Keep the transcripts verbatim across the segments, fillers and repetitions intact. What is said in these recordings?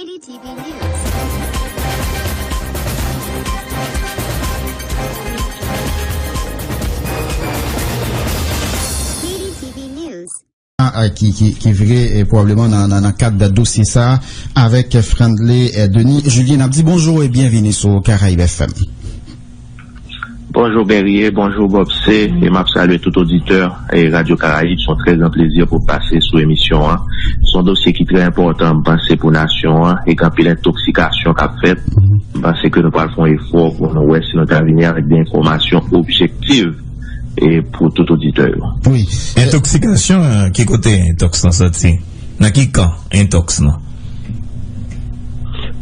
T V News. Haiti T V News. A, a, ki, ki, ki vire, eh, pwobableman nan, nan, nan kad dosye sa a, avèk Frandley, eh, Denis. Julien, n ap di bonjou e byenvini sou Caraïbes F M. Bonjou Guerrier, bonjou Bob C, e m ap salye tout oditè e Radyo Karayib. Se yon trè gran plezi pou pase sou emisyon an. Se yon dosye ki trè enpòtan, m panse, pou nasyon an, e gen anpil entoksikasyon k ap fèt. M panse ke nou pral fè yon efò pou nou wè si nou ta vini avèk de enfòmasyon objektiv e pou tout oditè yo. Wi. Entoksikasyon, ki kote entòks lan soti? Nan ki kan entòks lan?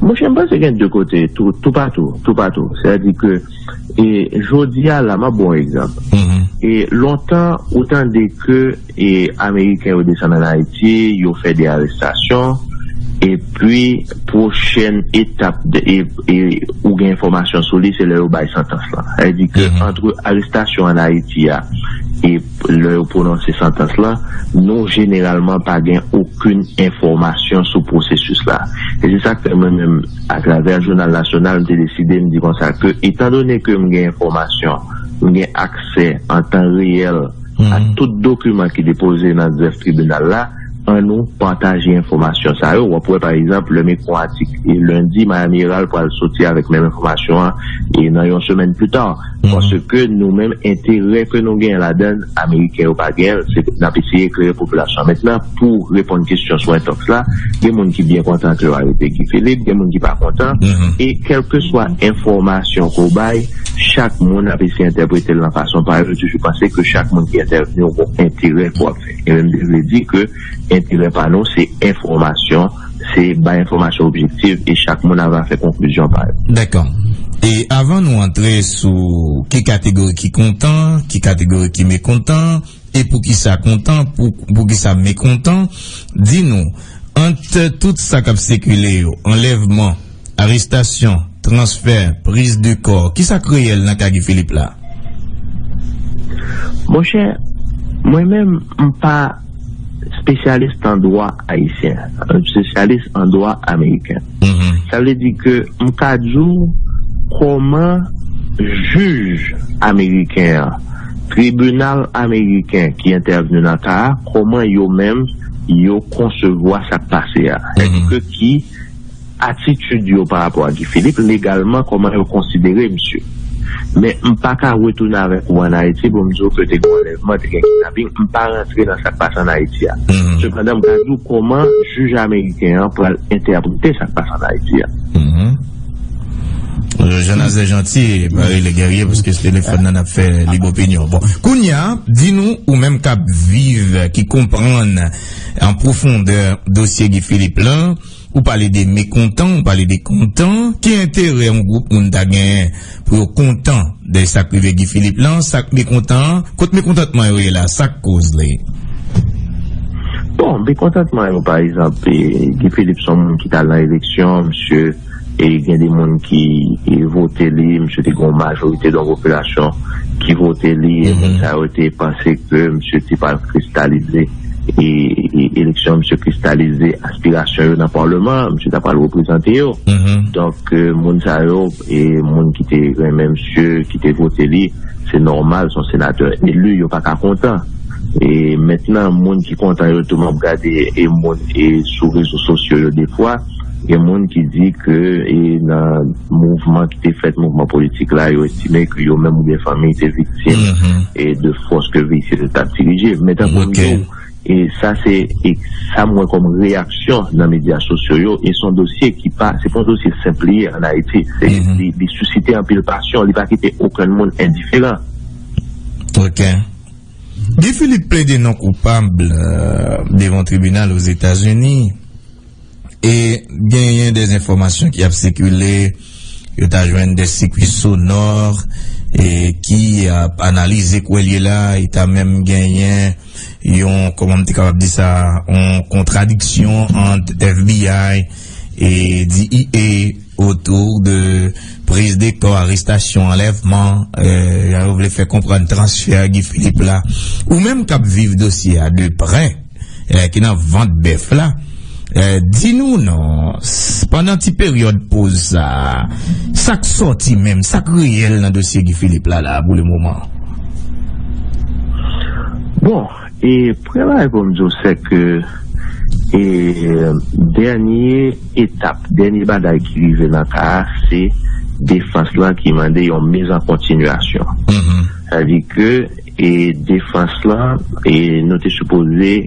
Monchè, m panse gen de kote, tou, toupatou, toupatou. Sètadi ke, e, jodi a la, m ap ba w yon egzanp. E lontan, ou tande ke, e, Ameriken yo desann ann Ayiti, yo fè de arestasyon, epi pwochèn etap, de, e, e, ou gen enfòmasyon sou li, se lè yo bay santans lan. Sètadi ke, antre arestasyon ann Ayiti a e lè yo pwononse santans lan, nou jeneralman pa gen okenn enfòmasyon sou pwosesis la. E se sa k fè mwen menm, atravè Jounal Nasyonal, m te deside, m di konsa ke, etandone ke m gen enfòmasyon, m gen aksè an tan reyèl a tout dokiman ki depoze nan zèv tribinal la, annou pataje enfòmasyon sa yo. W ap wè, pa egzanp, lè m ekri yon atik, e lendi, Miami Herald pral soti avèk menm enfòmasyon an, e nan yon semèn pita. Paske nou menm, enterè ke nou gen ladan l, Ameriken yo pa gen l, se n ap eseye klere popilasyon an. Mentnan, pou reponn kesyon sou entòks la, gen moun ki byen kontan ke yo arete Guy Philippe, gen moun ki pa kontan, e kèlkeswa enfòmasyon ke w bay, chak moun ap eseye entèprete l nan fason pa yo, yo toujou panse ke chak moun ki entèvni yo gon enterè ke w ap fè. E menm vle di ke enterè pa nou, se enfòmasyon, se bay enfòmasyon objektif, e chak moun ava fè konklizyon pa yo. Dakò. E avan nou antre sou ki kategori ki kontan, ki kategori ki mekontan, e poukisa kontan, pou, poukisa mekontan, di nou, ant tout sa k ap sikile yo, anlèvman, arestasyon, transfè, priz de kò, kisa k reyèl nan ka Guy Philippe la? Monchè, mwen menm, m pa espesyalis an dwa ayisyen, m espesyalis an dwa ameriken. Sa vle di ke m ka di w kòman jij ameriken an, tribinal ameriken ki entèvni nan ka a, kòman yo menm yo konsevwa sa k pase a. Sètadi ke ki atitid yo pa rapò a Guy Philippe, legalman, kòman yo konsidere misye. Men m pa ka retounen avèk ou ann Ayiti pou m di w ke te gen anlèvman, te gen kidnaping. M pa rantre nan sa k pase ann Ayiti a. Sepandan, m ka di w kòman jij ameriken an pral entèprete sa k pase ann Ayiti a. Jean Nazaire Jeanty, pa rele Guerrier, paske se telefòn nan n ap fè lib opinyon. Bon, kounye a, di nou, ou menm k ap viv, ki konprann an pwofondè dosye Guy Philippe lan, ou pale de mekontan, ou pale de kontan, ki enterè yon gwoup moun ta genyen pou yo kontan de sa k rive Guy Philippe lan, sa k mekontan, kot mekontantman yo ye la, sa k koz li? Bon, mekontantman yo, pa egzanp, e, Guy Philippe se yon moun ki t al nan eleksyon, misye, e gen de moun ki, e, vote li, misye te gen yon majorite de yon popilasyon ki vote li, e moun sa yo te panse ke misye te pral kristalize, e, e eleksyon, misye kristalize aspirasyon yo nan palman, misye ta pral reprezante yo. Donk, e, moun sa yo, e moun ki te renmen misye, ki te vote li, se nòmal, se yon senatè eli, yo pa ka kontan. E mentnan, moun ki kontan yo tou, m ap gade, e moun, e sou rezo sosyo yo defwa, gen moun ki di ke, e nan mouvman ki te fèt, mouvman politik la, yo estime ke yo menm oubyen fanmi te viktim, e de fòs ke Guy Philippe t ap dirije. Men tankou m di w, e sa se, e sa m wè kòm reyaksyon nan medya sosyo yo, e se yon dosye ki pa, se pa yon dosye senp li ye ann Ayiti. Se, li, li sisite anpil pasyon, li pa kite okenn moun endiferan. Ok. Guy Philippe plede non koupab, euh, devan tribinal Ozetazini. E genyen de enfòmasyon ki ap sikile, yo ta jwenn de sikui sonò, e ki ap analize kwè l ye la, e ta menm genyen yon, kòman m te kapab di sa, yon kontradiksyon ant F B I e D E A otou de priz de kò, arestasyon, anlèvman, e, yo vle fè konprann transfè Guy Philippe la. Ou menm k ap viv dosye a de prè, e, ki nan vant bèf la, e, di nou non, s-, pandan ti peryòd poz sa a, sa k sòti menm, sa k reyèl nan dosye Guy Philippe la, la, pou le moman? Bon, e premye bagay pou m di w, se ke e dènye etap, dènye bagay ki rive nan ka a, se defans lan ki mande yon miz an kontinyasyon. Sa vle di ke e defans lan, e nou te sipoze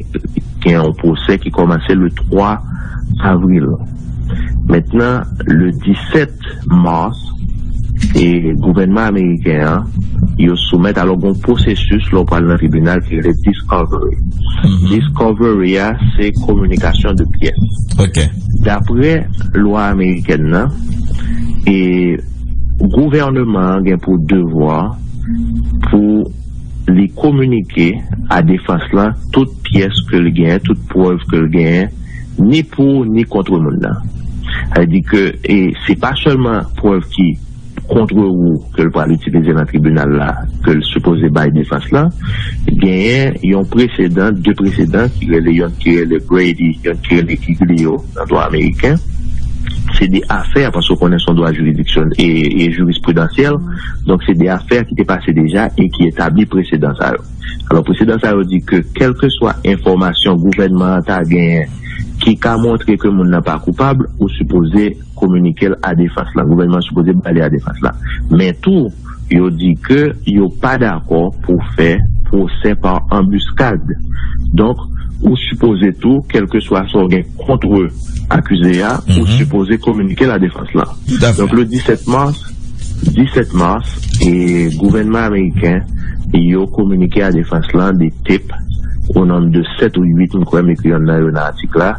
gen yon pwosè ki kòmanse le twa avril. Mentnan, le disèt mas, e gouvènman ameriken an, yo soumèt, alò, gon pwosesis lè w pral nan tribinal ki rele discovery. Discovery a, se kominikasyon de pyès. Daprè lwa amerikèn nan, e gouvènman an gen pou devwa pou li kominike a defans lan tout pyès ke l genyen, tout prèv ke l genyen, ni pou ni kont moun nan. Sa vle di ke, e, se pa sèlman prèv ki kont ou ke l pral itilize nan tribinal la, ke l sipoze bay defans lan, genyen yon presedan, de presedan ki rele, yonn ki rele Brady, yonn ki rele Giglio nan dwa ameriken. Se de afè, paske w konnen se yon dwa jiridiksyonèl e, e jirisprudansyèl. Donk, se de afè ki te pase deja e ki etabli presedan sa yo. Alò, presedan sa yo di ke kèlkeswa enfòmasyon gouvènman an ta genyen ki ka montre ke moun nan pa koupab, ou sipoze kominike l a defans lan. Gouvènman an sipoze ba li a defans lan. Men tou, yo di ke yo pa dakò pou fè pwosè pa anbiskad. Donk, ou sipoze tou, kèlkeswa sa w gen kont akize a, ou sipoze kominike l a defans lan. Donk, le disèt mas, disèt mas, e gouvènman ameriken, yo kominike a defans lan de tep, o nonb de sèt ou uit, m kwè m ekri yonn nan yo nan atik la,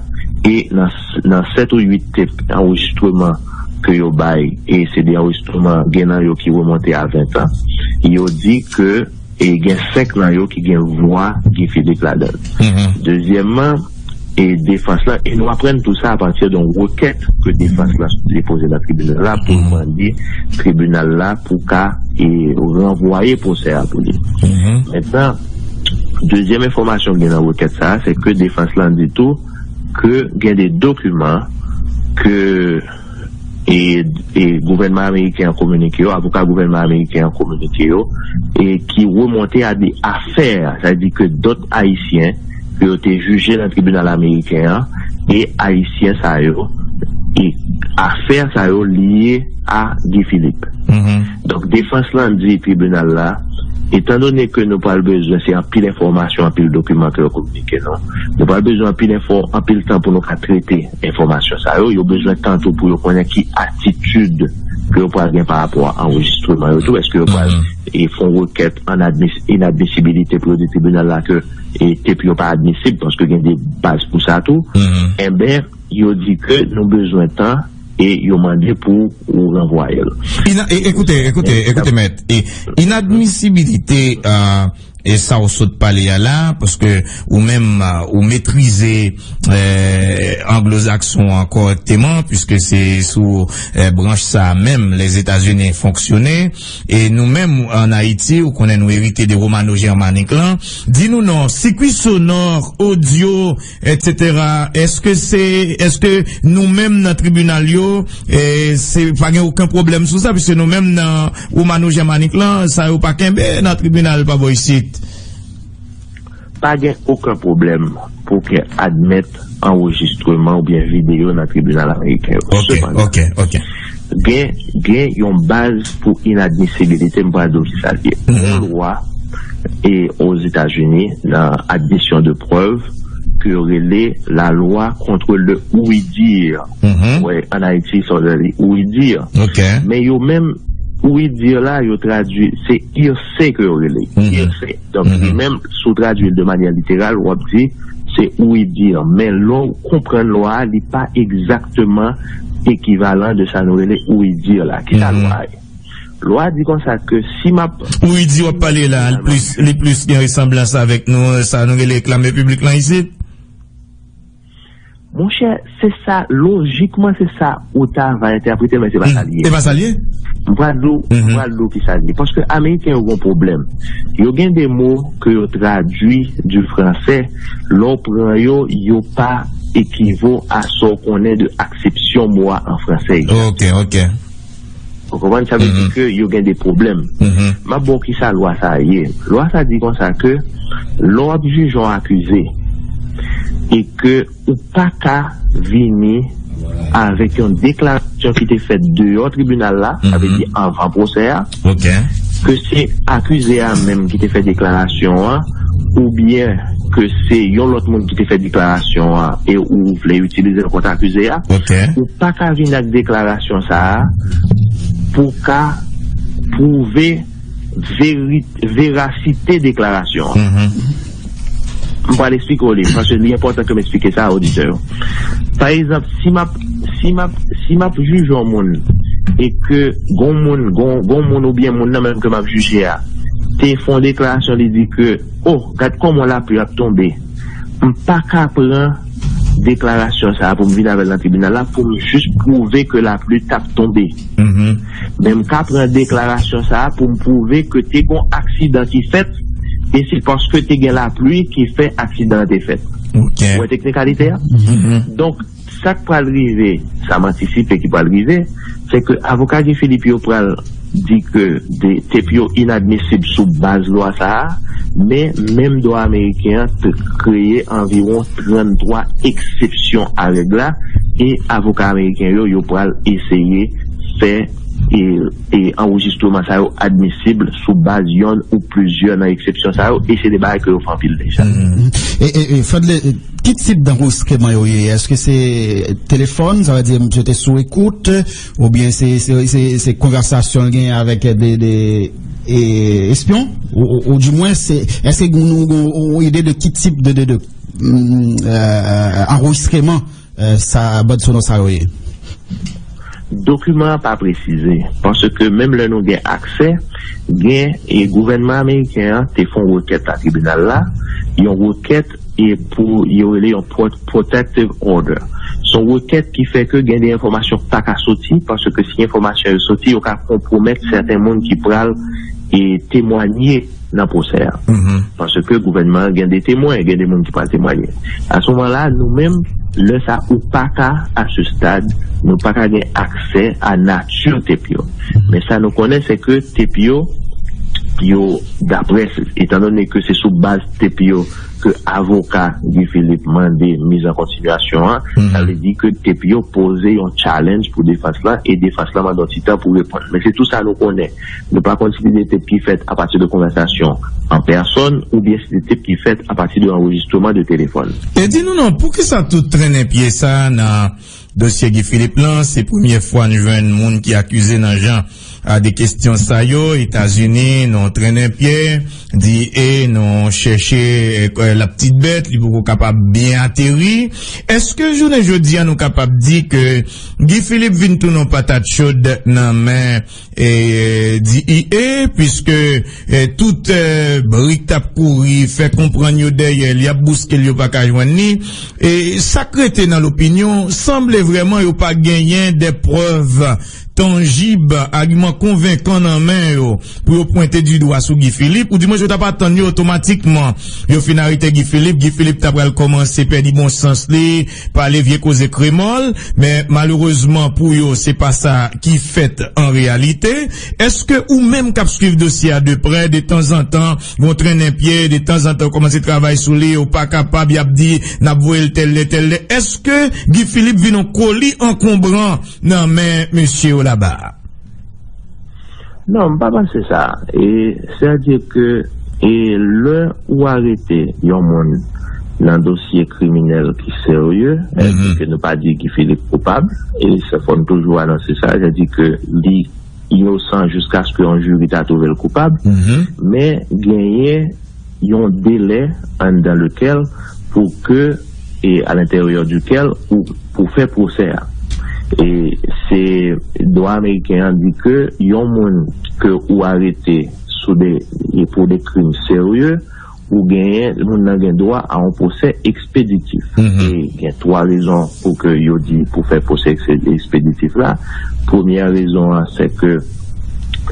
e nan, nan sèt ou uit tep anrejistreman ke yo bay, e se de anrejistreman, gen nan yo ki remonte a ven an, yo di ke e gen senk nan yo ki gen vwa Guy Philippe ladan l. Dezyèmman, e defans lan, e nou aprann tou sa apati de yon rekèt ke defans lan depoze nan tribinal la pou mande tribinal la pou ka e ranvwaye pwosè a pou li. Mentnan, dezyèm enfòmasyon ki gen nan rekèt sa a, se ke defans lan di tou ke gen de dokiman ke e, e gouvènman ameriken an kominike yo, avoka gouvènman ameriken an kominike yo, e ki remonte a de afè, sa vle di ke dòt Ayisyen ke yo te jije nan tribinal ameriken an, e Ayisyen sa yo, e afè sa yo lye a Guy Philippe. Donk, defans lan di tribinal la, etandone ke nou pral bezwen, se anpil enfòmasyon, anpil dokiman ke yo kominike nou, nou pral bezwen anpil enfo, anpil tan pou nou ka trete enfòmasyon sa yo, yo bezwen tan tou pou yo konnen ki atitid ke yo pral gen pa rapò a anrejistreman yo tou. Èske yo pral e fè yon rekèt an admis, inadmisibilite pou yo di tribinal la ke e tep yo pa admisib, paske gen de baz pou sa tou. Enben, yo di ke nou bezwen tan e yo mande pou ou ranvwaye l. Ina-, e, ekoute, ekoute, ekoute, mèt. E inadmisibilite, euh, e sa w sot pale a la, paske ou menm, euh, ou metrize, euh, anglozakson an kòrèkteman, piske se sou, euh, branch sa a menm Lèzetazini fonksyone, e nou menm an Ayiti, ou konnen nou erite de romano-jèmanik lan. Di nou non, sikwi sonò, odyo, etsetera. Èske se, èske nou menm nan tribinal yo, e, se, pa gen okenn pwoblèm sou sa, piske nou menm nan romano-jèmanik lan, sa yo pa kenbe nan tribinal pa bò isit? Pa gen okenn pwoblèm pou ke admèt anrejistreman oubyen videyo nan tribinal ameriken yo. Sepandan, gen, gen yon baz pou inadmisibilite, m pral di w ki sa l ye. Yon lwa e Ozetazini nan admission de preuve ke yo rele la loi contre le oui-dire. Wè, an Ayiti, sa yo rele oui-dire. Men yo menm, oui-dire la, yo tradui, se hearsay ke yo rele. Hearsay. Donk, li menm, si w tradui l de manyè literal, w ap di se oui-dire. Men lè w konprann lwa a, li pa egzakteman ekivalan de sa nou rele oui-dire la. Kisa lwa a ye? Lwa a di konsa ke si m ap... Oui-dire w ap pale la, li plis, li plis gen resanblans avèk nou, sa nou rele reklame piblik lan isit. Monchè, se sa, lojikman, se sa ou ta va entèprete, men se pa sa l ye. Se pa sa l ye? M pral di w, m pral di w ki sa l ye. Paske Ameriken yo gen yon pwoblèm. Yo gen de mo ke yo tradui du français, lè w pran yo, yo pa ekivo a sa w konnen de aksepsyon mo a an fransè. Ok, ok. Ou konprann? Sa vle di ke yo gen de pwoblèm. M ap ba w kisa lwa sa a ye. Lwa sa a di konsa ke lè w ap jije yon akize e ke ou pa ka vini avèk yon deklarasyon ki te fèt deyò tribinal la, sa vle di anvan pwosè a, Ok. ke se akize a menm ki te fè deklarasyon an, oubyen ke se yon lòt moun ki te fè deklarasyon an e ou vle itilize l kont akize a, Ok. ou pa ka vin ak deklarasyon sa a pou ka pwouve veri- verasite deklarasyon an. M pral eksplike w li, paske li enpòtan ke m eksplike sa a oditè yo. Pa egzanp, si m ap si m ap si m ap jije yon moun e ke gon moun gon gon moun oubyen moun nan menm ke m ap jije a te fè yon deklarasyon, li di ke, oh, gad kòman lapli ap tonbe, m pa ka pran deklarasyon sa a pou m vin avè l nan tribinal la pou m jis pwouve ke lapli t ap tonbe. Men m ka pran deklarasyon sa a pou m pwouve ke te gon aksidan ki fèt e se paske te gen lapli ki fè aksidan an te fèt. Ok. Ou wè teknikalite a? Donk, sa k pral rive, sa m antisipe ki pral rive, se ke avoka Guy Philippe yo pral di ke de tep yo inadmisib sou baz lwa sa a, men menm dwa ameriken an te kreye anviwon tranntwa eksepsyon a règ la, e avoka ameriken yo, yo pral eseye fè e, e anrejistreman sa yo admisib sou baz yonn ou plizyè nan eksepsyon sa yo, e se de bagay ke yo fè anpil deja. E, e, e Fadley, ki tip danrejistreman yo ye? Èske se telefòn, sa vle di misye te sou ekout, oubyen se, se, se, se konvèsasyon l genyen avèk de, de e, espyon? Ou, ou, ou di mwen, se, èske nou gen yon ide de ki tip de, de, de mm, euh, anrejistreman euh, sa band sonò sa yo ye? Dokiman an pa presize, paske menm lè nou gen aksè, gen e gouvènman ameriken an te fè yon rekèt nan tribinal la, yon rekèt e pou yo rele yon pro- protective order. Se yon rekèt ki fè ke gen de enfòmasyon pa ka soti, paske si enfòmasyon yo soti, yo ka konpwomèt sèten moun ki pral e temwanye nan pwosè a. Paske gouvènman an gen de temwen, gen de moun ki pral temwanye. A se moman la, nou menm, lè sa ou pa ka, a se stad, nou pa ka gen aksè a nati tep yo. Men sa nou konnen, se ke tep yo, yo, daprè, etan done ke se sou baz tep yo ke avoka Guy Philippe mande miz an kontinyasyon an, sa vle di ke tep yo poze yon challenge pou defans lan, e defans lan mande yon ti tan pou reponn. Men se tou sa nou konnen. Nou pa konn si se de tep ki fèt apati de konvèsasyon an pèsòn oubyen si se de tep ki fèt apati de anrejistreman de telefòn. E di nou non, poukisa tout trennen pye sa nan dosye Guy Philippe lan? Se premye fwa n jwenn moun ki akize nan jan a de kesyon sa yo. Etazini, nou trennen pye, D E, nou chèche e, la ptit bèt, li poko kapab byen ateri. Èske jounen jodi a nou kapab di ke Guy Philippe vin tounen yon patat chod nan men e, D E A, piske e, tout e, brik t ap kouri, fè konprann yo dèyè l, y ap bouske l, yo pa ka jwenn li. E sa k rete nan lopinyon, sanble vrèman yo pa genyen de prèv tanjib, agiman konvenkan nan men yo pou yo pwente di dwa sou Guy Philippe, ou di mwen yo t ap atann yo otomatikman yo fin arete Guy Philippe, Guy Philippe ta pral kòmanse pèdi bon sans li, pale vye koze kremòl, men malerezman pou yo, se pa sa ki fèt an reyalite. Èske ou menm k ap swiv dosye a de prè, de tanzantan, gon trennen pye, de tanzantan ou kòmanse travay sou li, ou pa kapab, y ap di, n ap voye l tèl lè, tèl lè. Èske Guy Philippe vin yon koli ankonbran nan men mesye yo laba a? Non, m pa panse sa. E, sètadi ke e lè ou arete yon moun nan dosye kriminèl ki serye, sètadi ke nou pa di Guy Philippe koupab, e sa fò n toujou anonse sa, sètadi ke li inosan jiskaske yon jiri ta twouve l koupab, men genyen yon delè anndan lekel pou ke e à l'intérieur duquel ou pou fè pwosè a. E se dwa ameriken an di ke yon moun ke ou arete sou de e pou de krim serye, ou genyen moun nan gen dwa a yon pwosè ekspeditif. E gen twa rezon pou ke yo di pou fè pwosè ekspeditif la. Premyè rezon an se ke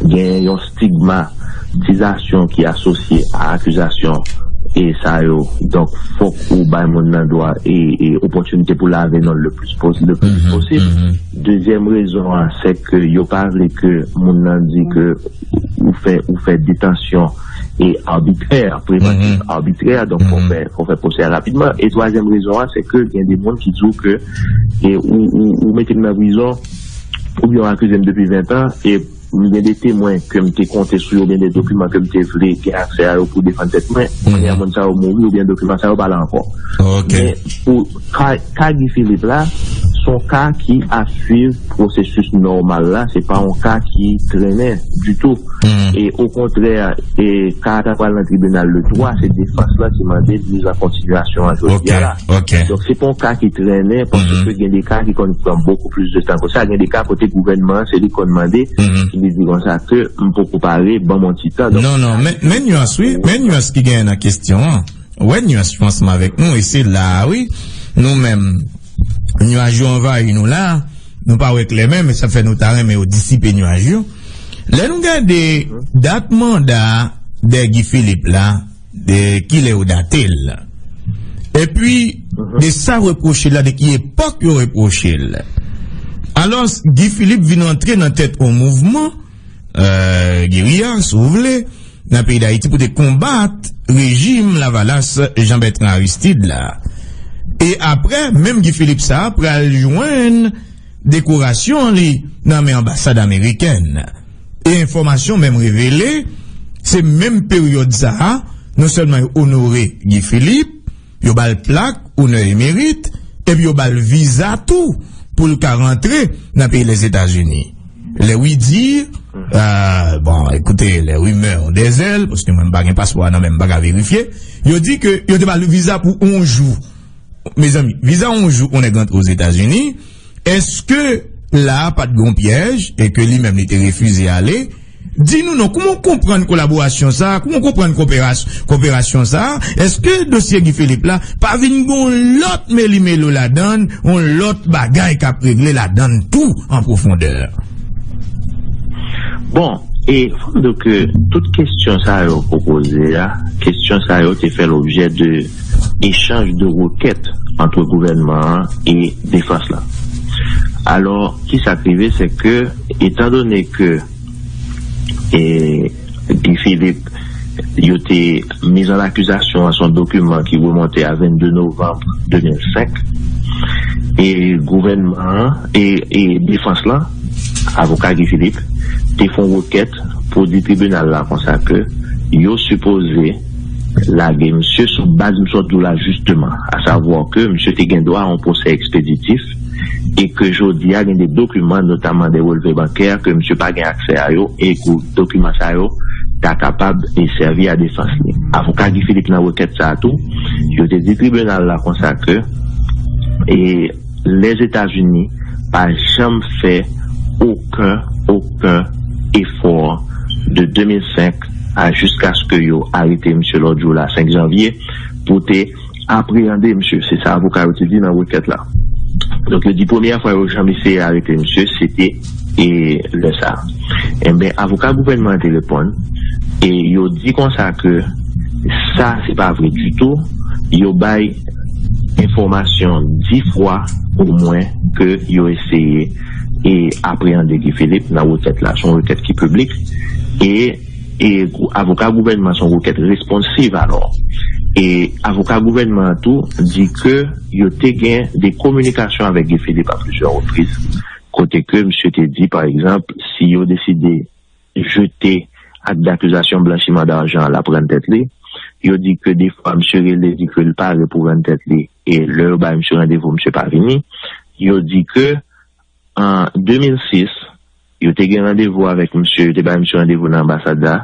gen yon stigmatizasyon ki asosye a akizasyon e sa yo. Donk, fòk ou bay moun nan dwa e, e opòtinite pou lave non l le plis pos-, le plis posib. Dezyèm rezon an, se ke yo pa vle ke moun nan di ke ou fè, ou fè detansyon e abitrè, prevantiv abitrè, donk fò fè, fò fè pwosè a rapidman. E twazyèm rezon an, se ke gen de moun ki di w ke e ou, ou, ou mete m nan prizon, oubyen w akize m depi ven tan, e m gen de temwen ke m te konte sou yo, oubyen de dokiman ke m te vle gen aksè a yo pou defann tèt mwen. Kounye a, moun sa yo mouri, oubyen dokiman sa yo pa la ankò. Men pou ka, ka Guy Philippe la, se yon ka ki ap swiv pwosesis nòmal la, se pa yon ka ki trennen ditou. E okontrè, e ka a ta pral nan tribinal le twa, se defans lan ki mande l miz an kontinyasyon an jodi a la. Donk, se pa yon ka ki trennen, paske gen de ka ki konn pran bokou plis de tan ke sa. Gen de ka kote gouvènman an, se li konn mande, ki li di konsa ke m poko pare, ban m yon ti tan. Donk, non, non, men, men nyans, wi, men nyans ki genyen nan kesyon an. Ou wè nyans yo ansanm avèk nou, e se la a, wi, nou menm, nyaj yo anvayi nou la, nou pa wè klè menm, e sa fè nou ta renmen yo disipe nyaj yo. Lè nou gade dat manda de Guy Philippe la, de kilè yo date l, epi de sa repwoche l la, de ki epòk yo repwoche l. Alò, Guy Philippe vin antre nan tèt yon mouvman, euh, geriya, si w vle, nan peyi Dayiti pou te konbat rejim lavalas Jean Bertrand Aristide la. E apre, menm Guy Philippe sa a pral jwenn dekorasyon li nan men anbasad amerikèn. E enfòmasyon menm revele, se menm peryòd sa a, non sèlman yo onore Guy Philippe, yo ba l plak onè e merit, epi yo ba l viza tou pou l ka rantre nan peyi Lèzetazini. Les oui-dire, euh, bon, écoutez, les rumeurs ont des ailes, paske mwen m pa gen paspò a nan men m, m pa ka verifye. Yo di ke yo te ba l viza pou yon jou. Mezanmi, viza yon jou pou nèg rantre Ozetazini, èske la a pa t gen yon pyèj e ke li menm li te refize ale? Di nou non, kouman w konprann kolaborasyon sa a? Kouman w konprann koperas-, koperasyon sa a? Èske dosye Guy Philippe la pa vin gen yon lòt melimelo ladan l, yon lòt bagay k ap regle ladan l tou an pwofondè? Bon, e fò m di w ke tout kesyon sa yo w poze a, kesyon sa yo te fè lobjè de echanj de rekèt ant gouvènman an e defans lan. Alò, kisa k rive, se ke, etandone ke, e, Guy Philippe, yo te miz an akizasyon an, se yon dokiman ki remonte a vennde novanm de mil senk, e gouvènman an e, e defans lan, avoka Guy Philippe, te fè yon rekèt pou di tribinal la konsa ke yo sipoze lage misye sou baz m sot di w la jisteman, asavwa ke misye te gen dwa a yon pwosè ekspeditif e ke jodi a gen de dokiman, notaman de relve bankè, ke misye pa gen aksè a yo e ke dokiman sa yo ta kapab e sèvi a defans li. Avoka Guy Philippe nan rekèt sa a tou, yo te di tribinal la konsa ke e Lèzetazini pa janm fè okenn, okenn efò de de mil senk a jiskaske yo arete misye lòt jou la, senk janvye, pou te apreyande misye. Se sa avoka yo te di nan rekèt la. Donk, yo di premyè fwa yo janm eseye arete misye, se te e lè sa a. Enben, avoka gouvènman an te reponn, e yo di konsa ke sa, se pa vre ditou. Yo bay enfòmasyon dis fwa omwen ke yo eseye e apreyande Guy Philippe nan rekèt la. Se yon rekèt ki piblik. E, e gou-, avoka gouvènman, se yon rekèt responsiv, alò. E avoka gouvènman an tou di ke yo te gen de kominikasyon avèk Guy Philippe a plizyè repriz, kote ke misye te di, pa egzanp, si yo deside jete ak dakizasyon blanchiman dajan an, l ap rann tèt li. Yo di ke defwa misye rele, di ke l pare pou rann tèt li, e lè yo bay misye randevou, misye pa vini. Yo di ke an de mil sis, yo te gen randevou avèk misye, yo te bay misye randevou nan anbasad la.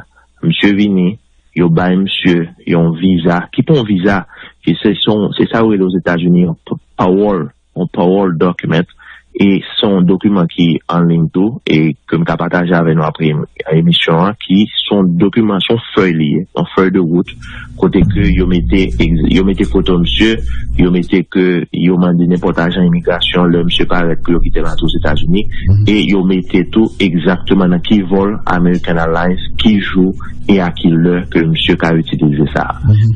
Misye vini, yo bay misye yon viza, ki pa yon viza, ki se, se yon, se sa yo rele Ozetazini yon p-, parole, yon parole document, e se se yon dokiman ki an liy tou, e ke m ka pataje avè nou apre em-, emisyon an, ki se yon dokiman, se yon fèy li ye, yon fèy de wout, kote ke yo mete, egz-, yo mete foto misye, yo mete ke yo mande nenpòt ajan imigrasyon lè misye parèt pou yo kite l antre Ozetazini, e yo mete tou egzakteman nan ki vòl American Airlines, ki jou e a ki lè ke misye ka itilize sa.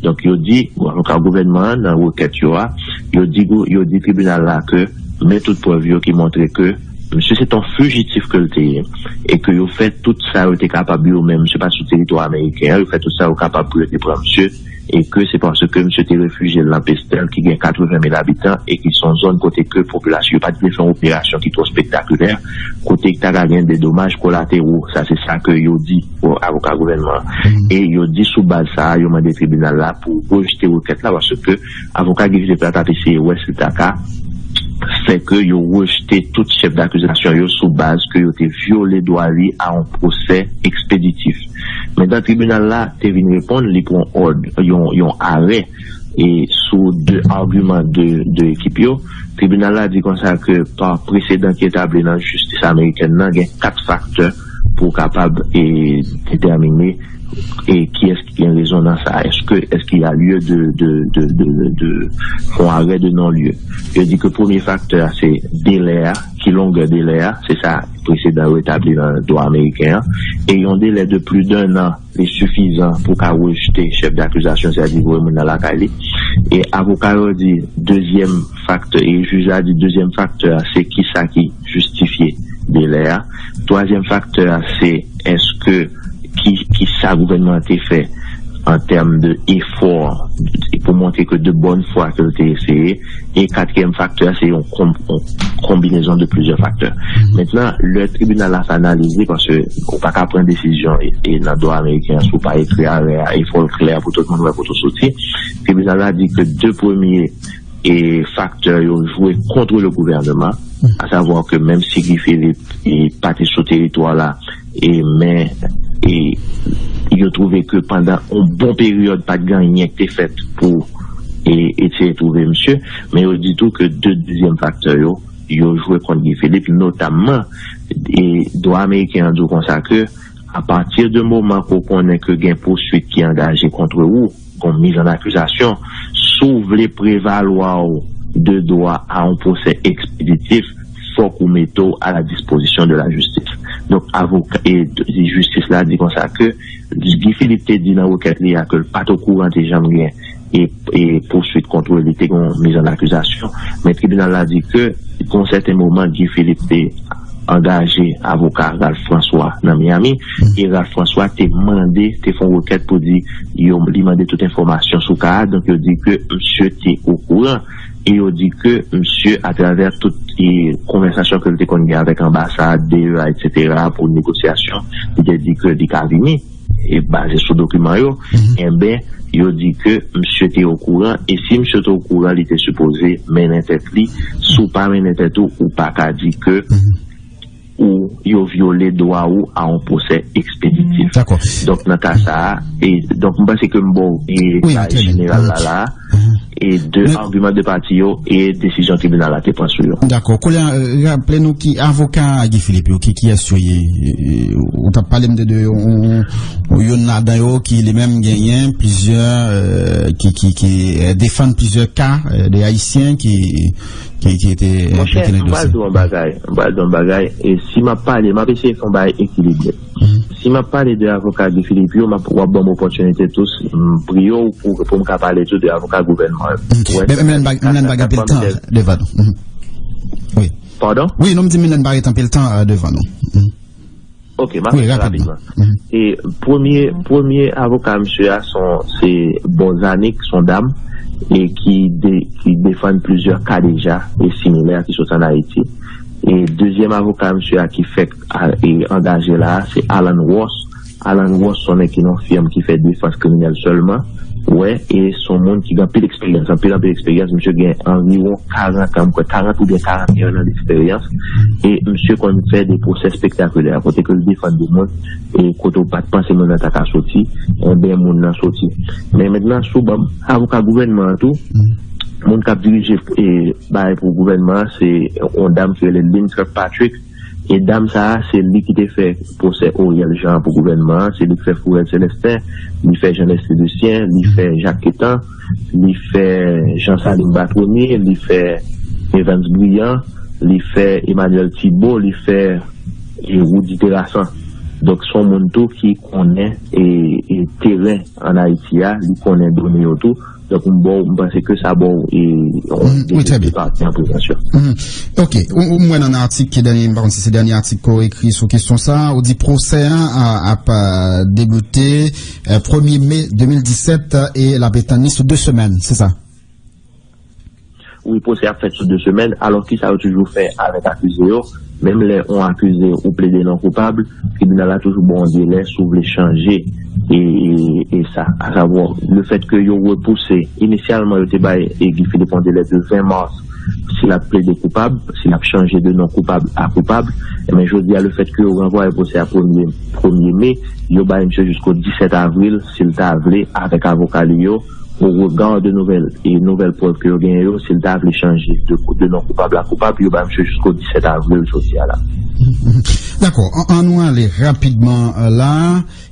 Donk, yo di, avoka gouvènman an, nan rekèt yo a, yo di, gou- yo di tribinal la ke men tout prèv yo ki montre ke misye se t yon fijitif ke l te ye, e ke yo fè tout sa yo te kapab yo menm, misye pa t sou teritwa ameriken an, yo fè tout sa yo kapab pou yo te pran misye, e ke se paske misye te refijye l nan Pestel, ki gen katreven mil abitan, e ki se yon zòn kote ke popilasyon yo pa t vle fè yon operasyon ki twò spektakilè, kote ki ta ka gen de domaj kolatero, sa se sa ke yo di, bon, avoka gouvènman an. E yo di sou baz sa a, yo mande tribinal la pou rejte rekèt la, paske avoka Guy Philippe la t ap eseye wè si l ta ka fè ke yo rejte tout chèf dakizasyon yo sou baz ke yo te vyole dwa li a yon pwosè ekspeditif. Mentnan tribinal la te vin reponn, li pran òd, yon, yon arè, e sou de agiman de, de ekip yo. Tribinal la di konsa ke pa presedan ki etabli nan jistis amerikèn nan, gen kat faktè pou w kapab, e, detèmine, e, kiyès ki gen rezon nan sa. Èske, èske y a lieu de, de, de, de, de, fè yon arè de non-lieu? Yo di ke premye faktè a se delè a, ki longè delè a, se sa presedan yo etabli nan dwa ameriken an, e yon delè de plis de un an, li sifizan pou ka rejte chèf dakizasyon, sètadi voye moun nan lakay li. E avoka yo di dezyèm faktè, e jij la di dezyèm faktè a, se kisa ki jistifye delè a. Twazyèm faktè a, se èske ki, ki sa gouvènman an te fè an tèm de efò pou montre ke de bòn fwa ke l te eseye. E katriyèm faktè a, se yon konb-, yon konbinezon de plizyè faktè. Mentnan, lè tribinal la fin analize, paske ou pa ka pran desizyon e, e nan dwa ameriken an, si w pa ekri arè a, e fò l klè pou tout moun wè kote w soti. Tribinal la di ke de premye e faktè yo jwe kont le gouvèneman, asavwa ke menm si Guy Philippe e pa te sou teritwa la, e men, e yo twouve ke pandan yon bon peryòd pa t gen anyen ki te fèt pou e eseye twouve misye, men yo di tou ke de dezyèm faktè yo, yo jwe kont Guy Philippe, notamman, e dwa ameriken an di w konsa ke apati de moman ke w konnen ke gen pouswit ki angaje kont ou, gon miz an akizasyon, si w vle prevalwa w de dwa a yon pwosè ekspeditif, fòk ou mete w a la dispozisyon de la jistis. Donk, avoka, e, e jistis la di konsa ke Guy Philippe te di nan rekèt li a ke l pa t okouran te janm gen e, e pouswit kont li, te gen yon miz an akizasyon, men tribinal la di ke gon sèten moman Guy Philippe te angaje avoka Ralph François nan Miami, e Ralph François te mande, te fè yon rekèt pou di yo, li mande tout enfòmasyon sou ka a, donk yo di ke misye te okouran, e yo di ke misye, atravè tout, e, konvèsasyon ke l te konn gen avèk anbasad, D E A, etsetera, pou negosyasyon, li te di ke li ka vini, e baze sou dokiman yo, enben, yo di ke misye te okouran, e si misye te okouran, li te sipoze mennen tèt li. Si w pa mennen tèt ou, ou pa ka di ke ou, yo vyole dwa ou a yon pwosè ekspeditif. Dakò. Donk, nan ka sa a, e, donk, m panse ke m ba w, e, wi, sa trè byen, jeneral la, la, e de agiman de pati yo e desizyon tribinal la te pran sou yo. Dakò. Kounye a, raple nou ki avoka Guy Philippe yo, ki, kiyès yo ye? E, ou t ap pale m de, de yon, yon, youn ladan yo ki li menm genyen plizyè, e, ki, ki, ki, e, defann plizyè ka, e, de Ayisyen ki, ki, ki te enplike nan dosye. Monchè, m pral di w yon bagay, m pral di w yon bagay, e si m ap pale, m ap eseye fè yon bagay ekilibre. Si m ap pale de avoka Guy Philippe yo, m ap, w ap ban m opòtinite tou, m priye w pou, pou m ka pale tou de avoka gouvènman yo. Men, men, men, men, nou pa gen anpil tan devan nou. Wi. Padon? Wi, non, m di men nou pa gen anpil tan, e, devan nou. Ok, m ap fè rapidman. E premye, premye avoka misye a, se yon, se Bozanik, se yon dam, e ki de-, ki defann plizyè ka deja, e similè, ki sot ann Ayiti. E dezyèm avoka misye a ki fèk a, e angaje la a, se Alan Ross. Alan Ross, se yon nèg ki nan yon fèm ki fè defans kriminèl sèlman. Wè, e se yon moun ki gen anpil eksperyans, anpil, anpil eksperyans. Misye gen anviwon karant an, m kwè karant oubyen karanteyen an deksperyans. E misye konn fè de pwosè spektakilè, kote ke l defann de moun, e kote w pa t panse moun nan ta ka soti, enben moun nan soti. Men mentnan, sou ban avoka gouvènman an tou, Moun k ap dirije e, bagay pou gouvènman an, se yon dam ki rele Lynn Kirkpatrick. E dam sa a, se li ki te fè pwosè Oriel Jean pou gouvènman an, se li ki fè Fourel Célestin, li fè Jean Leslie Lucien, li fè Jacques Quétan, li fè Jean Salim Batroni, li fè Evans Brillant, li fè Emmanuel Thibault, li fè e, Roudy Terrassan. Donk, se yon moun tou ki konnen e, e, teren ann Ayiti a, li konnen done yo tou. Donk, m ba w, m panse ke sa ba w e, yon Mhm, wi, trè byen. Pati an prezans yo. Mhm. Ok, ou, ou mwen nan atik ki dènye, m pa konn si se dènye atik ke w ekri sou kesyon sa, ou di pwosè a a- ap a, deboute e, premye me de mil disèt e l ap etann li sou de semèn, se sa? Wi, pwosè ap fèt sou de semèn, alò kisa yo toujou fè avèk akize yo? Menm lè yon akize ou plede non koupab, tribinal la toujou ba w yon delè si w vle chanje e, e, e sa. Asavwa, le fèt ke yo repouse, inisyalman yo te bay e, Guy Philippe yon delè de ven mas si l ap plede koupab, si l ap chanje de non koupab a koupab, men jodi a le fèt ke yo ranvwaye pwosè a premye, premye me, yo bay misye jisko disèt avril si l ta vle avèk avoka li yo, o rega de nouvèl e nouvèl prèv ke yo genyen yo, si l ta vle chanje de, de non koupab a koupab, yo ba misye jisko disèt avril jodi a la. Dakò, an, an nou ale rapidman e, la.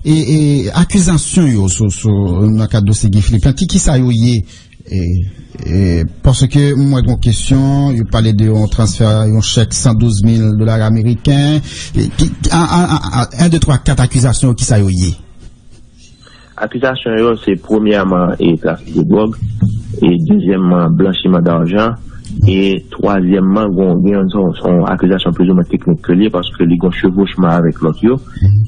E, e akizasyon yo sou, sou, nan kad dosye Guy Philippe lan, ki, ki sa yo ye? E, e, paske m wè gon kesyon, yo pale de yon transfè, yon chèk san douz mil dola ameriken. E, ki, a, a, a, a, en, de, twa, kat akizasyon yo, ki sa yo ye? Akizasyon yo se premyèman e trafik de dwòg, e dezyèmman blanchiman dajan, e twazyèmman gon gen yon, yon, yon akizasyon plizoumwen teknik ke li ye paske li gon chevochman avèk lòt yo,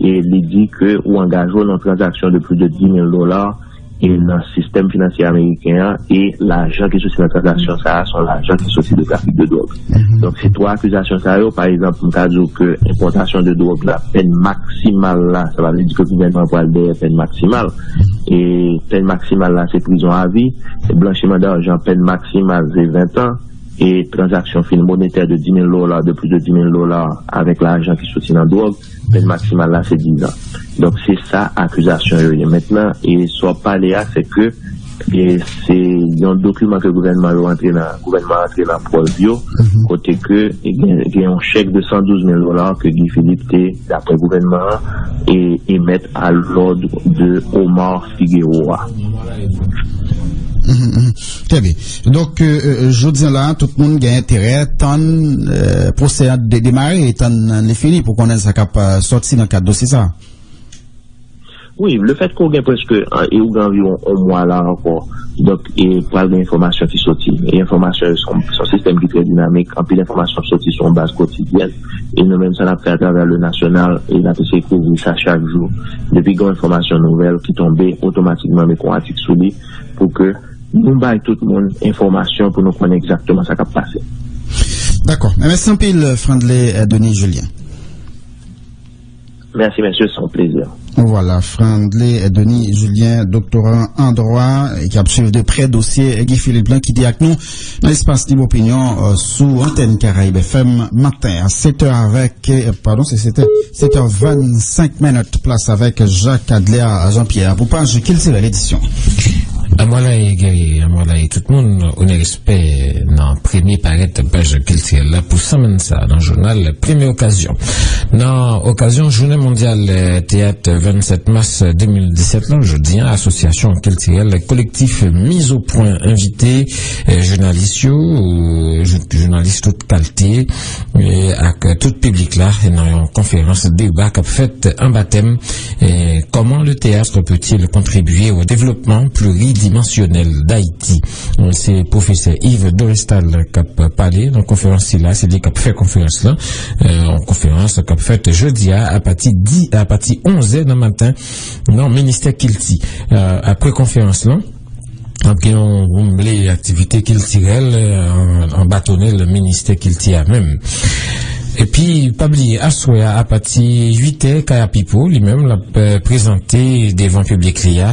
e li di ke ou angaje w nan tranzaksyon de plis de dis mil dola e nan sistèm finansye ameriken an e lajan ki soti nan tranzaksyon sa a se yon lajan ki soti de trafik de dwòg. Donk se twa akizasyon sa yo, pa egzanp, m ka di w ke enpòtasyon de dwòg la, pèn maksimal la, sa pa vle di ke gouvènman an pral dèyè pèn maksimal. E pèn maksimal la se prizon avi, e blanchiman dajan, pèn maksimal se ven tan, e tranzaksyon fim monetè de dis mil dola, de plis de dis mil dola avèk lajan ki soti nan dwòg, pèn maksimal la se diz an. Donk se sa akizasyon yo ye. Mentnan, e sa w ap pale a, se ke e se yon dokiman ke gouvènman yo antre nan, gouvènman antre nan pòz yo, kote ke gen, gen yon chèk de san douz mil dola ke Guy Philippe te, daprè gouvènman an, e emèt à l'ordre de Omar Figueroa. Mhm, mhm. Trè byen. Donk, e, e, jodi a la, tout moun gen enterè tann e, pwosè a de, demare, tann li fini pou konnen sa k ap e, sòti nan kad dosye sa. Wi, le fèt ke w gen prèske e, e ou gen anviwon yon mwa la ankò. Donk, e pral gen enfòmasyon ki soti. E enfòmasyon yo se yon, se yon sistèm ki trè dinamik. Anpil enfòmasyon ap soti sou yon baz kotidyèn. E nou menm sa n ap fè atravè le nasyonal, e n ap eseye kouvri sa chak jou. Depi gen yon enfòmasyon nouvèl ki tonbe, otomatikman m ekri yon atik sou li pou ke nou bay tout moun enfòmasyon pou nou konnen egzakteman sa k ap pase. Dakò. Mèsi anpil, Frandley e, Denis Julien. Mèsi, mesye, se yon plezi. Vwala, Frandley Denis Julien, doktora an dwa, ki ap swiv de prè dosye Guy Philippe lan, ki te ak nou nan espas Lib Opinyon e, sou antèn Karayib F M maten a sèt è avèk, e, padon, se sèt è, sèt è vennsenk minit, plas avèk Jacques Adler Jean-Pierre pou paj kiltirèl edisyon. Amwalaye Guerrier, amwalaye tout moun, onè, respè nan premye parèt paj kiltirèl la pou semèn sa a nan jounal Premye Okazyon. Nan okazyon Jounen Mondyal e, Teyat vennsèt mas de mil disèt lan, jodi a, Asosyasyon Kiltirèl Kolektif Miz o Pwen envite e, jounalis yo, e, jou-, jounalis tout kalte, e, ak tout piblik la nan yon konferans deba k ap fèt anba tèm e, Comment le théâtre peut-il contribuer au développement pluridimensionnel d'Haïti? Se pwofesè Yves Dorestal k ap pale nan konferans sila, se li k ap fè konferans lan. E, yon konferans k ap fèt jodi a, apati di, apati onz è nan maten, nan ministè kilti. E, apre konferans lan, ap gen yon woumble aktivite kiltirèl e, an, anba tonèl ministè kilti a menm. Epi, pa bliye, aswè a, apati uit è, Kaya Pipo, li menm, l ap e, prezante devan piblik li a,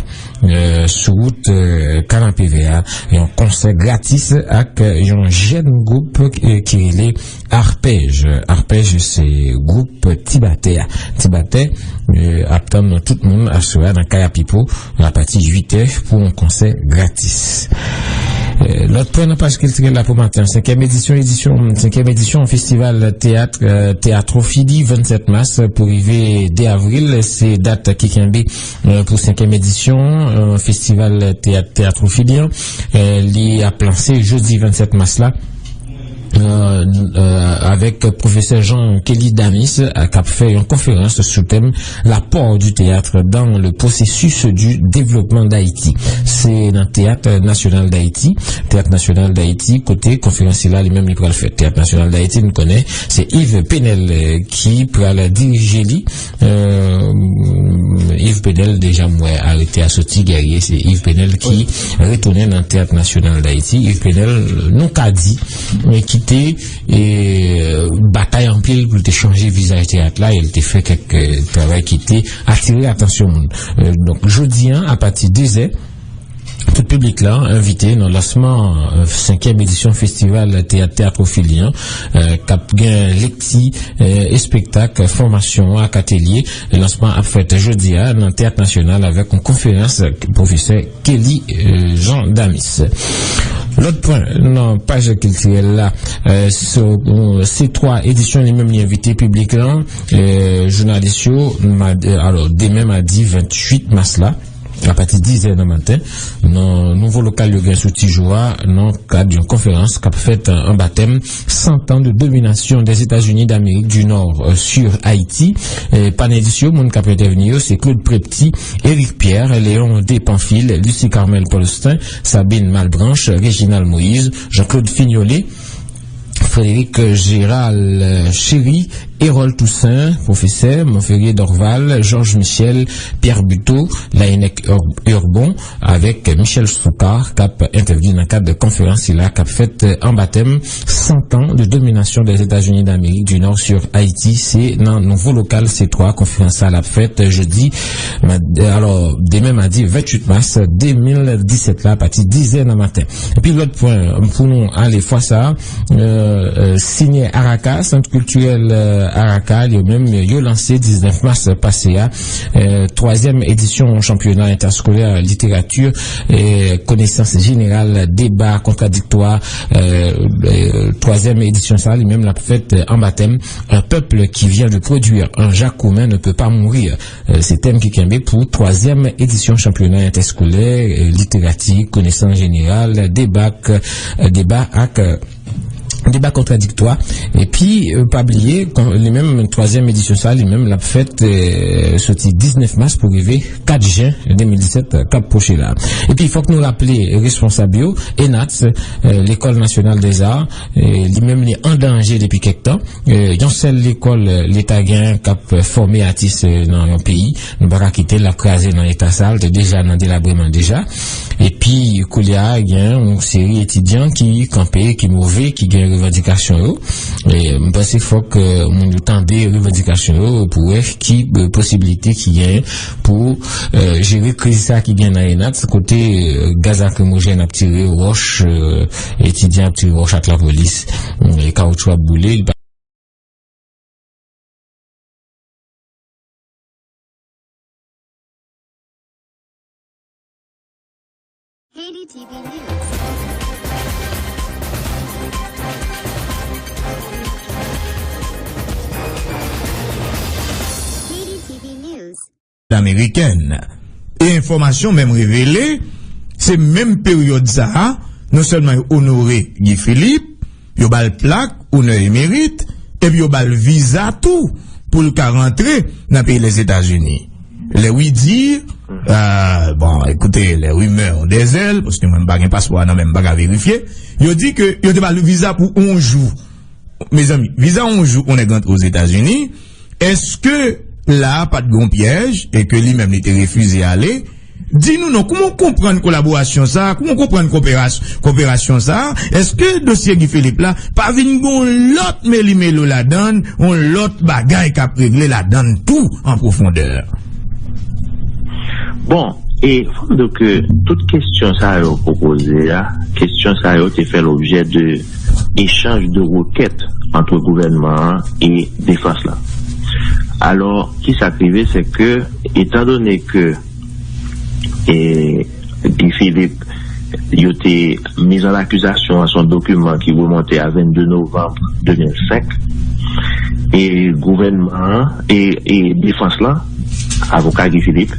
e, sou wout e, Kanapevè a, yon konsè gratis ak yon jèn gwoup e, ki rele Arpèj. Arpèj se gwoup Ti Batè a. Ti Batè e, ap tann tout moun aswè a nan Kaya Pipo apati uit è pou yon konsè gratis. Lòt pwen nan paj kiltirèl la pou maten an, senkyèm edisyon, edisyon, senkyèm edisyon festival teyat, euh, Teatro Fili, vennsèt mas pou rive de avril, se dat ki kenbe, euh, pou senkyèm edisyon, euh, festival teyat Teatro Fili an. Euh, li ap lanse jodi vennsèt mas la. Euh, euh, avèk pwofesè Jean Kelly Damis, euh, k ap fè yon konferans sou tèm L'apport du théâtre dans le processus du développement d'Haïti. Se nan Teyat Nasyonal Dayiti, Teyat Nasyonal Dayiti, kote konferans sila li menm li pral fèt. Teyat Nasyonal Dayiti, nou konnen, se Yves Penel, euh, ki pral dirije li. Euh, Yves Penel, deja m wè arete a soti, Guerrier, se Yves Penel ki retounen nan Teyat Nasyonal Dayiti. Yves Penel, nou ka di, men ki te e, batay anpil pou l te chanje vizaj teyat la, e l te fè kèk, e, travay ki te atire atansyon moun. E, donk, jodi a, apati de zè, tout piblik la envite nan lansman, e, senkyèm edisyon festival teyat Teatro Fili an, e, k ap gen lekti, e, espektak, fòmasyon ak atelye. Lansman ap fèt jodi a nan Teyat Nasyonal avèk yon konferans pwofesè Kelly, euh, Jean Damis. Lòt pwen nan paj kiltirèl la, euh, se, euh, se twa edisyon li menm li envite piblik lan, euh, jounalis yo, ma-, euh, alò, demen madi venntuit mas la, apati dizè nan maten, nan nouvo lokal yo gen sou Tijou a, nan kad yon konferans k ap fèt anba tèm Cent ans de domination des États-Unis d'Amérique du Nord, euh, sur Haïti. Euh, panelis yo, moun k ap entèvni yo, se Claude Prepty, Éric Pierre, Léon de Pamphile, Lucie Carmel Paulstin, Sabine Malbranche, Réginald Moïse, Jean-Claude Fignolé, Frédéric Gérald, euh, Chéry, Erol Toussaint, pwofesè, Monferrier Dorval, Georges Michel, Pierre Buteau, Laënnec Ur-, Urbon, avèk Michel Soukar, k ap entèvni nan kad konferans sila k ap fèt anba tèm Cent ans de domination des États-Unis d'Amérique du Nord sur Haïti. Se nan nouvo lokal C twa konferans sa l ap fèt jodi, ma-, alò, demen madi venntuit mas de mil disèt la, apati dizè nan maten. Epi lòt pwen pou nou ale fwa sa a, euh, euh, Sinyè Araka, Sant Kiltirèl, euh, Araka, yo menm, yo lanse diznèf mas pase a, euh, twazyèm edisyon chanpyona entèskolè literati, euh, konesans jeneral, deba kontradiktwa, euh, euh, twazyèm edisyon sa, li menm, l ap fèt, euh, anba tèm, Un peuple qui vient de produire un Jacques Roumain ne peut pas mourir. Euh, se tèm ki kenbe pou twazyèm edisyon chanpyona entèskolè, euh, literati, konesans jeneral, deba, euh, deba ak, euh, deba kontradiktwa. Epi, euh, pa bliye, kon-, li menm, twazyèm edisyon sa, li menm, l ap fèt, euh, soti diznèf mas pou rive kat jen de mil disèt, euh, k ap pwoche la. Epi, fòk nou raple responsab yo, ENATS, euh, Lekòl Nasyonal dèzar, euh, li menm, li an danje depi kèk tan. Euh, yon sèl lekòl, euh, leta gen k ap fòme atis, euh, nan yon peyi, nou pa ka kite l ap kraze nan eta sa, l te deja nan delabreman deja. Epi, koulye a, gen yon seri etidyan ki kanpe, ki move, ki gen revandikasyon yo. E, m panse fòk, euh, moun yo tande revandikasyon yo pou wè ki, euh, posibilite ki gen pou, euh, jere kriz sa ki gen nan ENATS, kote, euh, gaz lakrimojèn ap tire, wòch, euh, etidyan ap tire wòch ak lapolis, e kawotchou ap boule. Haiti T V News. Haiti T V News. Amerikèn. E enfòmasyon menm revele, se menm peryòd sa a, non sèlman yo onore Guy Philippe, yo ba l plak onè e merit, epi yo ba l viza tou pou l ka rantre nan peyi Lèzetazini. Lè wi di, euh, bon, ekoute, les rumeurs ont des ailes, paske mwen m pa gen paspò a nan men m, m pa ka verifye, yo di ke yo te ba l viza pou yon jou. Mezanmi, viza yon jou pou nèg rantre Ozetazini, èske la a pa t gon pyèj e ke li menm li te refize ale? Di nou non, kouman w konprann kolaborasyon sa a? Kouman w konprann koperas-, koperasyon sa a? Èske dosye Guy Philippe la pa vin gon lòt melimelo ladann, yon lòt bagay k ap regle ladann tou an pwofondè? Bon, e fò m di w ke tout kesyon sa yo w poze a, kesyon sa yo te fè lobjè de echanj de rekèt ant gouvènman an e defans lan. Alò, kisa k rive, se ke, etandone ke, e, Guy Philippe, Yo te miz an akizasyon an, se yon dokiman ki remonte a vennde novanm de mil senk. E gouvènman an e, e defans lan, avoka Guy Philippe,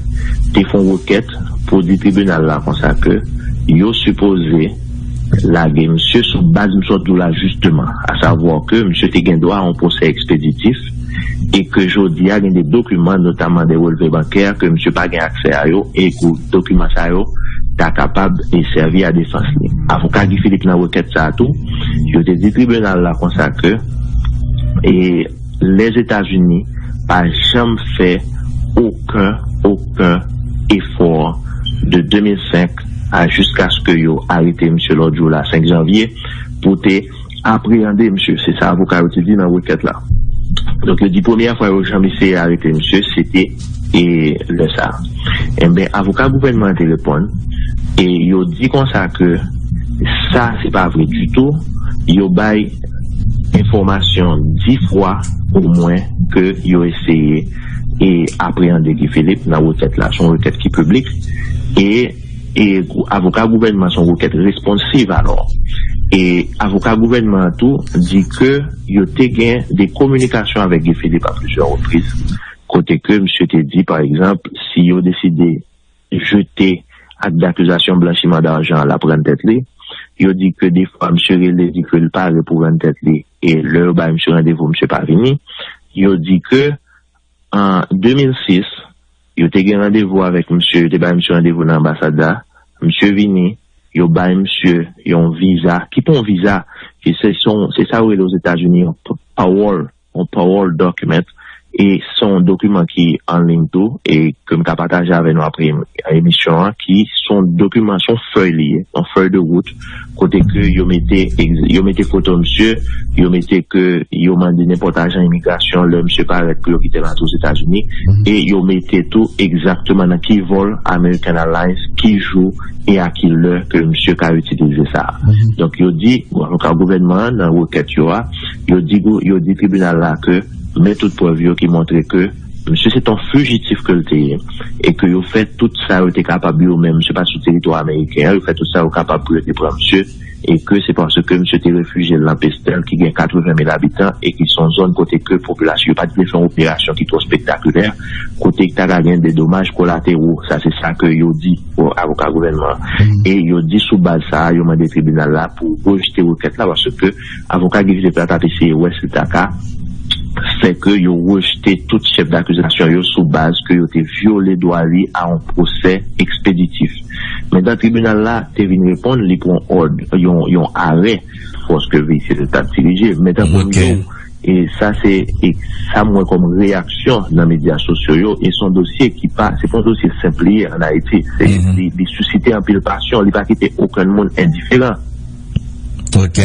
te fè yon rekèt pou di tribinal la konsa ke yo sipoze lage misye sou baz misye di w la jisteman, asavwa ke misye te gen dwa a yon pwosè ekspeditif e ke jodi a gen de dokiman, notaman de relve bankè, ke misye pa gen aksè a yo e ke dokiman sa yo ta kapab e sèvi a defans li. Avoka Guy Philippe nan rekèt sa a tou, yo te di tribinal la konsa ke e Lèzetazini pa janm fè okenn, okenn efò de de mil senk a jiskaske yo arete misye lòt jou la, senk janvye, pou te apreyande misye. Se sa avoka yo te di nan rekèt la. Donk, yo di premyè fwa yo janm eseye arete misye, se te e lè sa a. Enben, avoka gouvènman an te reponn, e yo di konsa ke sa, se pa vre ditou. Yo bay enfòmasyon dis fwa omwen ke yo eseye e apreyande Guy Philippe nan rekèt la. Se yon rekèt ki piblik. E, e gou- avoka gouvènman, se yon rekèt responsiv alò. E avoka gouvènman an tou di ke yo te gen de kominikasyon avèk Guy Philippe a plizyè repriz, kote ke misye te di, pa egzanp, si yo deside jete ak dakizasyon blanchiman dajan an, l ap rann tèt li. Yo di ke defwa misye rele, di ke l pare pou rann tèt li, e lè yo bay misye randevou, misye pa vini. Yo di ke an de mil sis, yo te gen randevou avèk misye, yo te bay misye randevou nan anbasad la. Misye vini, yo bay misye yon viza, ki pa yon viza, ki se, se yon, se sa yo rele Ozetazini yon p- parole, yon parole document, e se yon dokiman ki an liy tou, e ke m ka pataje avè nou apre emisyon an, ki se yon dokiman, se yon fèy li ye, yon fèy de wout, kote ke yo mete, ex- yo mete foto misye, yo mete ke yo mande nenpòt ajan imigrasyon lè misye parèt pou yo kite l antre Ozetazini, e yo mete tou egzakteman nan ki vòl American Airlines, ki jou e a ki lè ke misye ka itilize sa a. Donk, yo di, avoka gouvènman an nan rekèt yo a, yo di, gou- yo di tribinal la ke men tout prèv yo ki montre ke misye se t on fijitif ke l te ye, e ke yo fè tout sa yo te kapab yo menm, misye pa t sou teritwa ameriken an, yo fè tout sa yo kapab pou yo te pran misye, e ke se paske misye te refijye l nan Pestel, ki gen katreven mil abitan, e ki se yon zòn kote ke popilasyon yo pa t vle fè yon operasyon ki twò spektakilè, kote ta ka gen de domaj kolatero. Sa se sa ke yo di, bon, avoka gouvènman an. E yo di sou baz sa a, yo mande tribinal la pou rejte rekèt la, paske avoka Guy Philippe la t ap eseye wè si l ta ka fè ke yo rejte tout chèf dakizasyon yo sou baz ke yo te vyole dwa li a yon pwosè ekspeditif. Men dan tribinal la te vin reponn, li pran òd, yon, yon arè fòs ke Guy Philippe t ap dirije. Men tankou m di w, e sa se e sa m wè kòm reyaksyon nan medya sosyo yo, e se yon dosye ki pa, se pa yon dosye senp li ye ann Ayiti. Se, li, li sisite anpil pasyon, li pa kite okenn moun endiferan. Ok.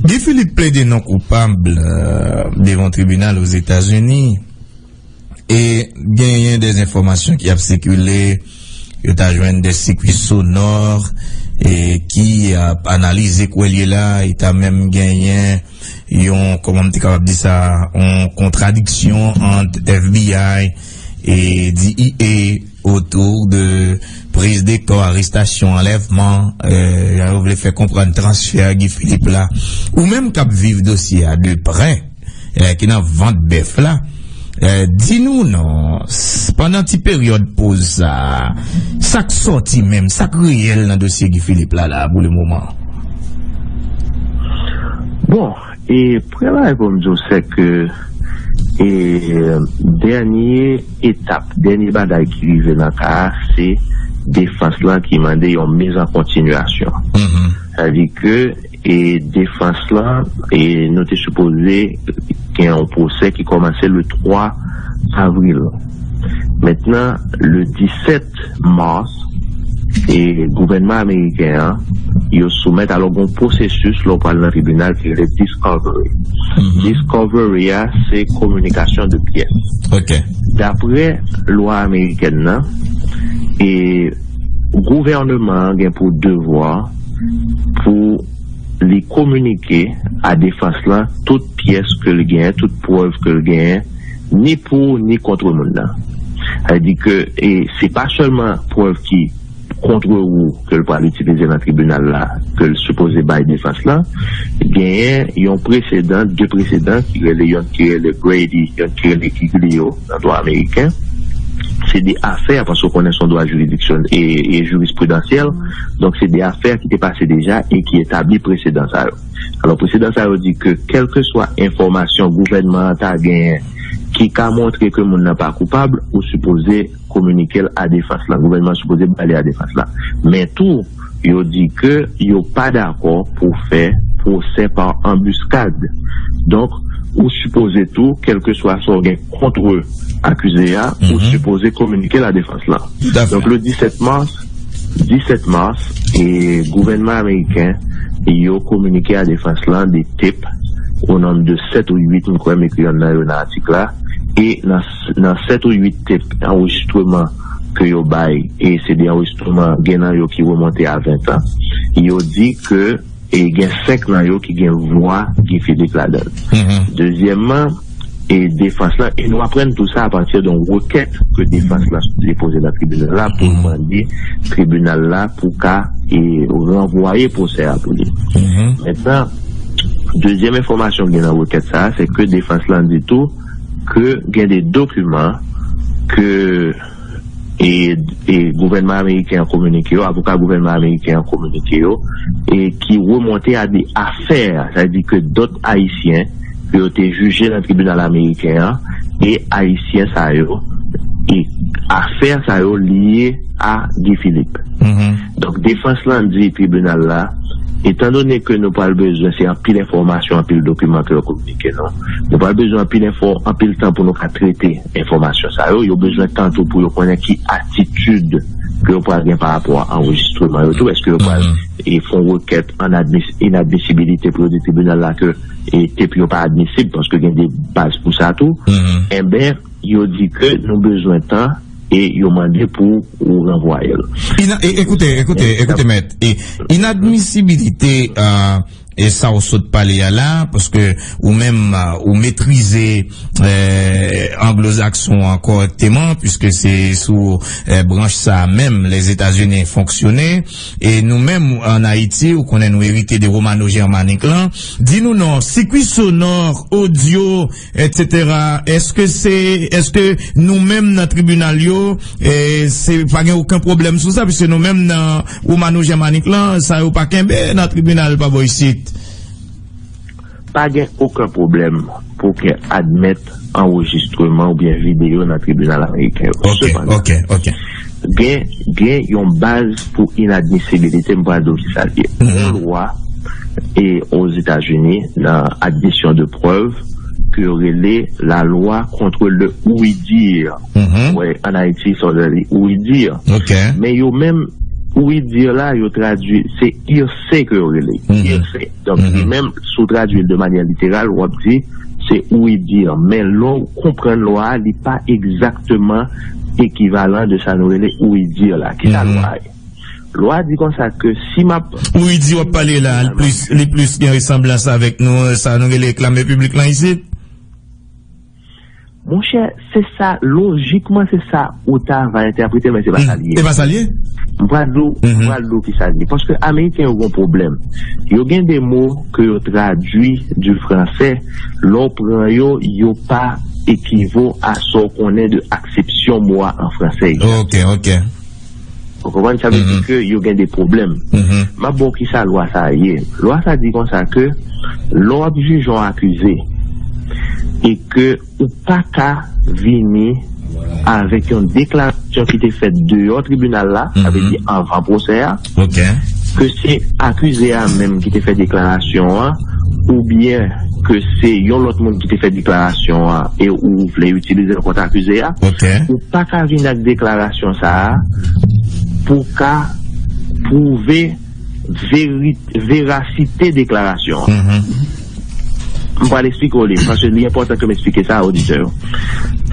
Guy Philippe plede non koupab, euh, devan tribinal Ozetazini. E genyen de enfòmasyon ki ap sikile, yo ta jwenn de sikui sonò, e ki ap analize kwè l ye la, e ta menm genyen yon, kòman m te kapab di sa, yon kontradiksyon ant F B I e D E A otou de priz de kò, arestasyon, anlèvman, euh, jan yo vle fè konprann transfè Guy Philippe la. Ou menm k ap viv dosye a de prè, eh, ki nan vant bèf la, eh, di nou non, s- pandan ti peryòd poz sa, sa k sòti menm, sa k reyèl nan dosye Guy Philippe la, la, pou le moman? Bon, e premye bagay pou m di w, se ke, e, dènye etap, dènye bagay ki rive nan ka a, se defans lan ki mande yon miz an kontinyasyon. Sa vle di ke, e, defans lan, e, nou te sipoze gen yon pwosè ki kòmanse le twa avril. Mentnan, le disèt mas, e gouvènman ameriken an, yo soumèt, alò, gon pwosesis lè w pral nan tribinal ki rele discovery. Discovery a, se kominikasyon de pyès. Ok. Daprè lwa amerikèn nan, e gouvènman an gen pou devwa pou li kominike a defans lan tout pyès ke l genyen, tout prèv ke l genyen, ni pou ni kont moun nan. Sa vle di ke, e, se pa sèlman prèv ki contre-roue ke l pral itilize nan tribinal la, ke l sipoze bay defans lan, genyen yon presedan, de presedan ki rele, yonn ki rele Grady, yonn ki rele Giglio nan dwa ameriken. Se de afè, paske w konnen se yon dwa jiridiksyonèl e, e jirisprudansyèl, donk se de afè ki te pase deja e ki etabli presedan sa yo. Alò, presedan sa yo di ke kèlkeswa enfòmasyon gouvènman an ta genyen ki ka montre ke moun nan pa koupab, ou sipoze kominike l a defans lan. Gouvènman an sipoze ba li a defans lan. Men tou, yo di ke yo pa dakò pou fè pwosè pa anbiskad. Donk, ou sipoze tou, kèlkeswa sa w gen kont akize a, ou sipoze kominike l a defans lan. Donk, le disèt mas, disèt mas, e gouvènman ameriken, yo kominike a defans lan de tep, o nonb de sèt ou uit, m kwè m ekri yonn nan yo nan atik la, e nan, nan sèt ou uit tep anrejistreman ke yo bay, e se de anrejistreman gen nan yo ki remonte a ven an, yo di ke e gen senk nan yo ki gen vwa Guy Philippe ladan l. Dezyèmman, e defans lan, e nou aprann tou sa apati de yon rekèt ke defans lan depoze nan tribinal la pou l mande tribinal la pou ka e ranvwaye pwosè a pou li. Mentnan, dezyèm enfòmasyon ki gen nan rekèt sa a, se ke defans lan di tou ke gen de dokiman ke e, e gouvènman ameriken an kominike yo, avoka gouvènman ameriken an kominike yo, e ki remonte a de afè, sa vle di ke dòt Ayisyen ke yo te jije nan tribinal ameriken an, e Ayisyen sa yo, e afè sa yo lye a Guy Philippe. Donk, defans lan di tribinal la, etandone ke nou pral bezwen, se anpil enfòmasyon, anpil dokiman ke yo kominike nou, nou pral bezwen anpil enfo, anpil tan pou nou ka trete enfòmasyon sa yo. Yo bezwen tan tou pou yo konnen ki atitid ke yo pral gen pa rapò a anrejistreman yo tou. Èske yo pral e fè yon rekèt an admis, inadmisibilite pou yo di tribinal la ke e tep yo pa admisib, paske gen de baz pou sa tou. Enben, yo di ke nou bezwen tan e yo mande pou ou ranvwaye l. Ina-, e, ekoute, ekoute, ekoute, mèt. E, inadmisibilite, euh, e sa w sot pale a la, paske ou menm, euh, ou metrize, euh, anglo-sakson an kòrèkteman, puiske se sou, euh, branch sa a menm Lèzetazini fonksyone. E nou menm, an Ayiti, ou konnen nou erite de romano-jèmanik lan. Di nou non, sikwi sonò, odyo, etsetera. Èske se, èske nou menm nan tribinal yo, e, se pa gen okenn pwoblèm sou sa, piske nou menm nan romano-jèmanik lan, sa yo pa kenbe nan tribinal pa bò isit? Pa gen okenn pwoblèm pou ke admèt anrejistreman oubyen videyo nan tribinal ameriken yo. Ok, sepandan, ok, ok. Gen, gen yon baz pou inadmisibilite, m pral di w ki sa l ye. Gen yon lwa e Ozetazini nan admission de preuve ke yo rele la loi contre le oui-dire. Wè, an Ayiti, sa yo rele oui-dire. Men yo menm, oui-dire la, yo tradui, se hearsay ke yo rele. Hearsay. Donk, li menm, si w tradui l de manyè literal, w ap di se oui-dire. Men lè w konprann lwa a, li pa egzakteman ekivalan de sa nou rele oui-dire la. Ki sa lwa a ye? Lwa a di konsa ke si m ap... Oui-dire w ap pale la, li plis, li plis gen resanblans avèk nou, sa nou rele reklame piblik lan isit? Monchè, se sa, lojikman, se sa ou ta va entèprete, men se pa sa l ye. Se pa sa l ye? M pral di w, m pral di w ki sa l ye. Paske Ameriken yo gen yon pwoblèm. Yo gen de mo ke yo tradui du français, lè w pran yo, yo pa ekivo a sa w konnen de aksepsyon mo a an fransè. Ok, ok. Ou konprann? Sa vle di ke yo gen de pwoblèm. M ap ba w ki sa lwa sa a ye. Lwa sa a di konsa ke lè w ap jije yon akize e ke ou pa ka vini avèk yon deklarasyon ki te fèt deyò tribinal la, sa vle di anvan pwosè a, ke se akize a menm ki te fè deklarasyon an, oubyen ke se yon lòt moun ki te fè deklarasyon an e ou vle itilize l kont akize a, ou pa ka vin ak deklarasyon sa a pou ka pwouve veri-, verasite deklarasyon an. M pral eksplike w li, paske li enpòtan ke m eksplike sa a oditè yo.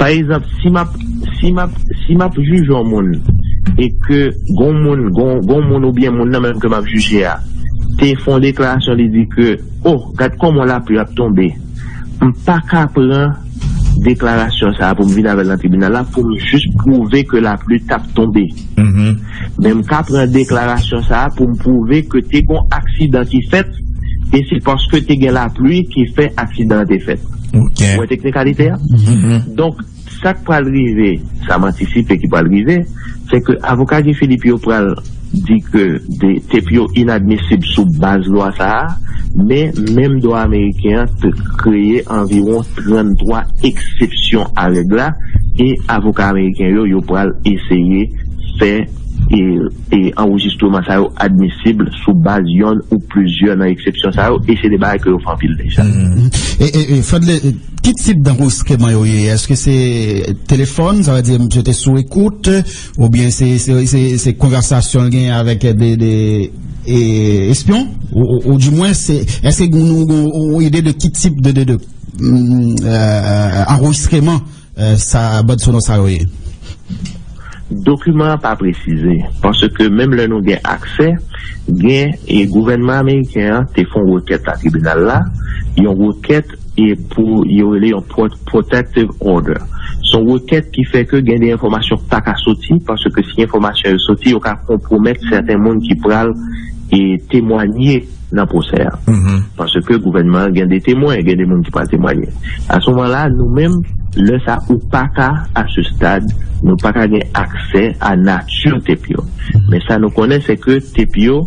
Pa egzanp, si m ap, si m ap, si m ap jije yon moun e ke gon moun, gon, gon moun oubyen moun nan menm ke m ap jije a te fè yon deklarasyon, li di ke, "Oh, gad kòman lapli ap tonbe." M pa ka pran deklarasyon sa a pou m vin avè l nan tribinal la pou m jis pwouve ke lapli t ap tonbe. Men m ka pran deklarasyon sa a pou m pwouve ke te gon aksidan ki fèt, e se paske te gen lapli ki fè aksidan an te fèt. Ou wè teknikalite a? Donk, sa k pral rive, sa m antisipe ki pral rive, se ke avoka Guy Philippe yo pral di ke de tep yo inadmisib sou baz lwa sa a, men menm dwa ameriken an te kreye anviwon tranntwa eksepsyon a règ la, e avoka ameriken yo, yo pral eseye fè e, e anrejistreman sa yo admisib sou baz yonn ou plizyè nan eksepsyon sa yo, e se de bagay ke yo fè anpil deja. E, e, e Fadley, ki tip danrejistreman yo ye? Èske se telefòn, sa vle di misye te sou ekout, oubyen se, se, se, se konvèsasyon l genyen avèk de, de e, espyon? Ou, ou, ou di mwen, se, èske nou gen yon ide de ki tip de, de, de mm, euh, anrejistreman euh, sa band sonò sa yo ye? Dokiman an pa presize, paske menm lè nou gen aksè, gen, e gouvènman ameriken an te fè yon rekèt nan tribinal la, yon rekèt e pou yo rele yon pro- protective order. Se yon rekèt ki fè ke gen de enfòmasyon ki pa ka soti, paske si enfòmasyon yo soti, yo ka konpwomèt sèten moun ki pral e temwanye nan pwosè a. Paske gouvènman an gen de temwen, gen de moun ki pral temwanye. A se moman la, nou menm, lè sa ou pa ka, a se stad, nou pa ka gen aksè a nati tep yo. Men sa nou konnen, se ke tep yo,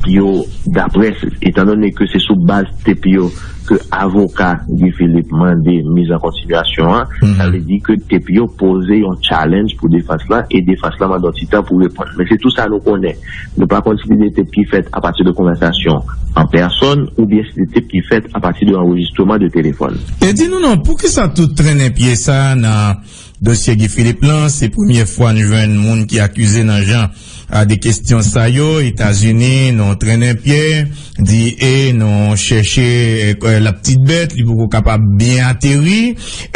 yo, daprè, etandone ke se sou baz tep yo ke avoka Guy Philippe mande miz an kontinyasyon an, sa vle di ke tep yo poze yon challenge pou defans lan, e defans lan mande yon ti tan pou reponn. Men se tou sa nou konnen. Nou pa konn si se de tep ki fèt apati de konvèsasyon an pèsòn oubyen si se de tep ki fèt apati de anrejistreman de telefòn. E di nou non, poukisa tout trennen pye sa nan dosye Guy Philippe lan? Se premye fwa n jwenn moun ki akize nan jan a de kesyon sa yo. Etazini, nou trennen pye, di e nou chèche e, laptit bèt, li poko kapab byen ateri.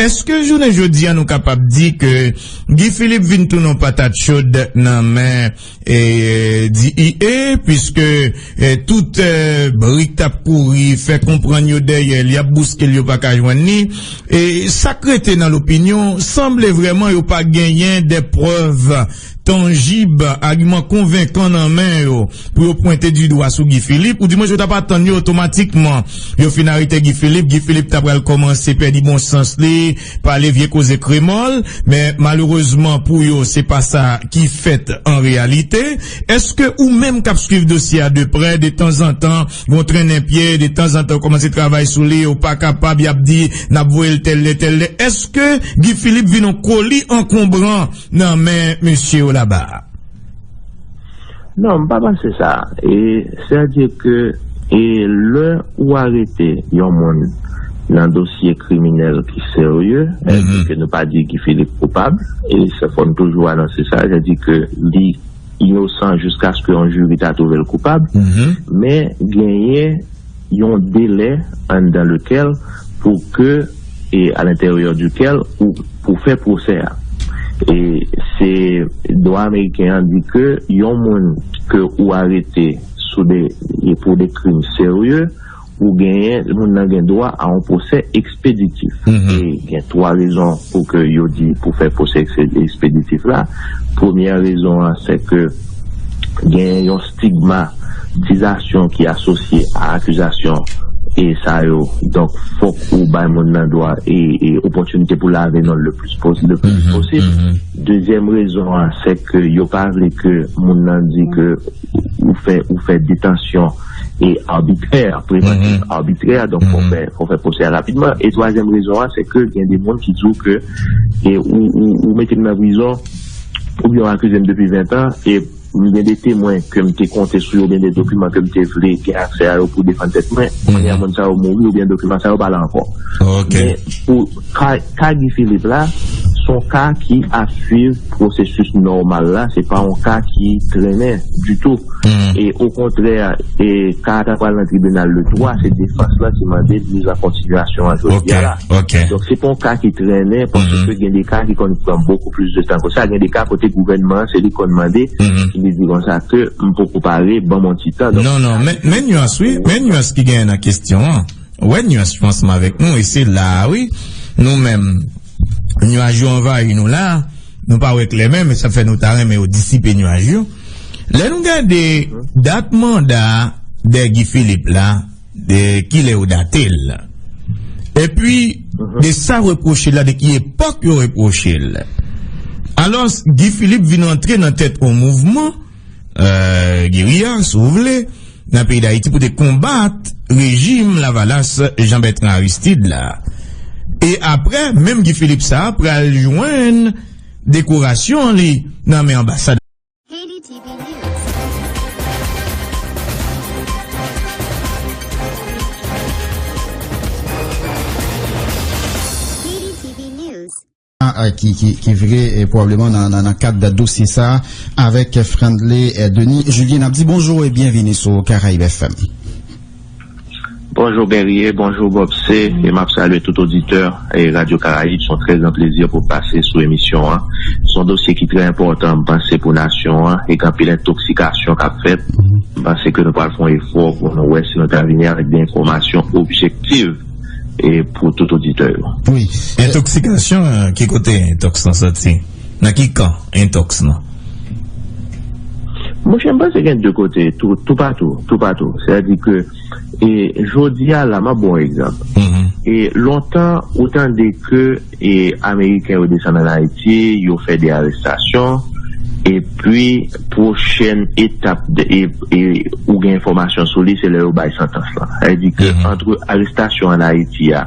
Èske jounen jodi a nou kapab di ke Guy Philippe vin tounen yon patat chod nan men e, di e, piske e, tout e, brik t ap kouri, fè konprann yo dèyè l, y ap bouske l, yo pa ka jwenn li. E sa k rete nan lopinyon, sanble vrèman yo pa genyen de prèv tanjib, agiman konvenkan nan men yo pou yo pwente di dwa sou Guy Philippe, ou di mwen yo t ap atann yo otomatikman yo fin arete Guy Philippe, Guy Philippe ta pral kòmanse pèdi bon sans li, pale vye koze kremòl, men malerezman pou yo, se pa sa ki fèt an reyalite. Èske ou menm k ap swiv dosye a de prè, de tanzantan, gon trennen pye, de tanzantan ou kòmanse travay sou li, ou pa kapab, y ap di, n ap voye l tèl lè, tèl lè. Èske Guy Philippe vin yon koli ankonbran nan men mesye yo laba a? Non, m pa panse sa. E, sètadi ke e lè ou arete yon moun nan dosye kriminèl ki serye, e, ke nou pa di Guy Philippe koupab, e sa fò n toujou anonse sa, sètadi ke li inosan jiskaske yon jiri ta twouve l koupab, men genyen yon delè anndan lekèl pou ke e alenteryè dikèl ou pou fè pwosè a. E se dwa ameriken an di ke yon moun ke ou arete sou de e pou de krim serye, ou genyen moun nan gen dwa a yon pwosè ekspeditif. E gen twa rezon pou ke yo di pou fè pwosè ekspeditif la. Premyè rezon an se ke gen yon stigmatizasyon ki asosye a akizasyon e sa yo. Donk fòk ou bay moun nan dwa e, e opòtinite pou lave non l le plis posib, le plis posib. Dezyèm rezon an se ke yo pa vle ke moun nan di ke ou fè ou fè detansyon e arbitrè, prevantiv arbitrè, donk fò fè fò fè pwosè a rapidman. E twazyèm rezon an se ke gen de moun ki di w ke e ou ou ou mete m nan prizon oubyen w akize m depi ven tan e m gen de temwen ke m te konte sou yo oubyen de dokiman ke m te vle gen aksè a yo pou defann tèt mwen. Kounye a moun sa yo mouri oubyen dokiman sa yo pa la ankò. Men pou ka ka Guy Philippe la, se yon ka ki ap swiv pwosesis nòmal la, se pa yon ka ki trennen ditou. E okontrè, e ka a ta pral nan tribinal le twa, se defans lan ki mande miz an kontinyasyon an jodi a la. Donk se pa yon ka ki trennen paske gen de ka ki konn pran bokou plis de tan ke sa. Gen de ka kote gouvènman an se li konn mande, ki li di konsa ke m poko pare, ban m yon ti tan. Non, non, men, men nyans wi, men nyans ki genyen nan kesyon an. Ou wè nyans ansanm avèk nou, e se la a wi. nou menm, nyaj yo anvayi nou la, nou pa wè klè menm, e sa fè nou ta renmen yo disipe nyaj yo. Lè nou gade dat manda de Guy Philippe la, de kilè yo date l. Epi, de sa repwoche l la, de ki epòk yo repwoche l. Alòs, Guy Philippe vin antre nan tèt yon mouvman, euh, geriya, si w vle, nan peyi Dayiti pou te konbat rejim Lavalas Jean Bertrand Aristide la. E apre, menm Guy Philippe sa a pral jwenn dekorasyon li nan men anbasad. Haiti T V News. Haiti T V News. A, a, ki, ki, ki vre, e, pwobableman nan, nan, nan kad dosye sa a, avèk Friendly, e, Denis Julien. N ap di bonjou e byenvini sou Caraïbes F M. Bonjou Guerrier, bonjou Bob C, e m ap salye tout oditè e Radyo Karayib. Se yon trè gran plezi pou m pase sou emisyon an. Se yon dosye ki trè enpòtan, m panse, pou nasyon an, e gen anpil entoksikasyon k ap fèt. M panse ke nou pral fè yon efò pou nou wè si nou ta vini avèk de enfòmasyon objektiv e pou tout oditè yo. Wi. Entoksikasyon, e, ki kote entòks lan soti? Nan ki kan entòks lan? Monchè, m panse gen de kote, tou, toupatou, toupatou. Sètadi ke, e, jodi a la, m ap ba w yon egzanp. E lontan, ou tande ke, e, Ameriken yo desann ann Ayiti, yo fè de arestasyon, epi pwochèn etap de, e, e, ou gen enfòmasyon sou li, se lè yo bay santans lan. Sètadi ke, antre arestasyon ann Ayiti a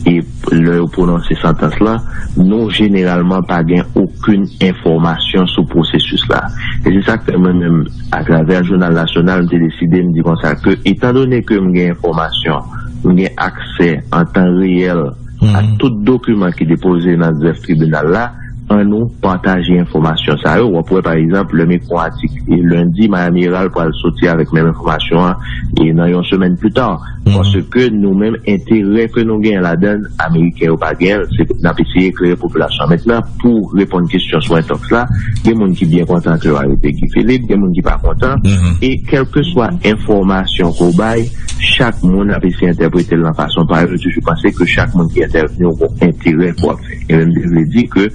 e lè yo pwononse santans lan, nou jeneralman pa gen okenn enfòmasyon sou pwosesis la. E se sa k fè mwen menm, atravè Jounal Nasyonal, m te deside, m di konsa ke, etandone ke m gen enfòmasyon, m gen aksè an tan reyèl a tout dokiman ki depoze nan zèv tribinal la, ann nou pataje enfòmasyon sa yo. W ap wè, pa egzanp, lè m ekri yon atik, e lendi, Miami Herald pral soti avèk menm enfòmasyon an, e nan yon semèn pita. Paske nou menm, enterè ke nou genyen ladan l, Ameriken yo pa genyen l. Se, n ap eseye eklere popilasyon an. Mentnan, pou reponn kesyon sou entòks la, gen moun ki byen kontan ke yo arete Guy Philippe, gen moun ki pa kontan. E kèlkeswa enfòmasyon ke w bay, chak moun ap eseye entèprete l nan fason pa yo. Yo toujou panse ke chak moun ki entèvni yo gon enterè ke w ap fè. E menm vle di ke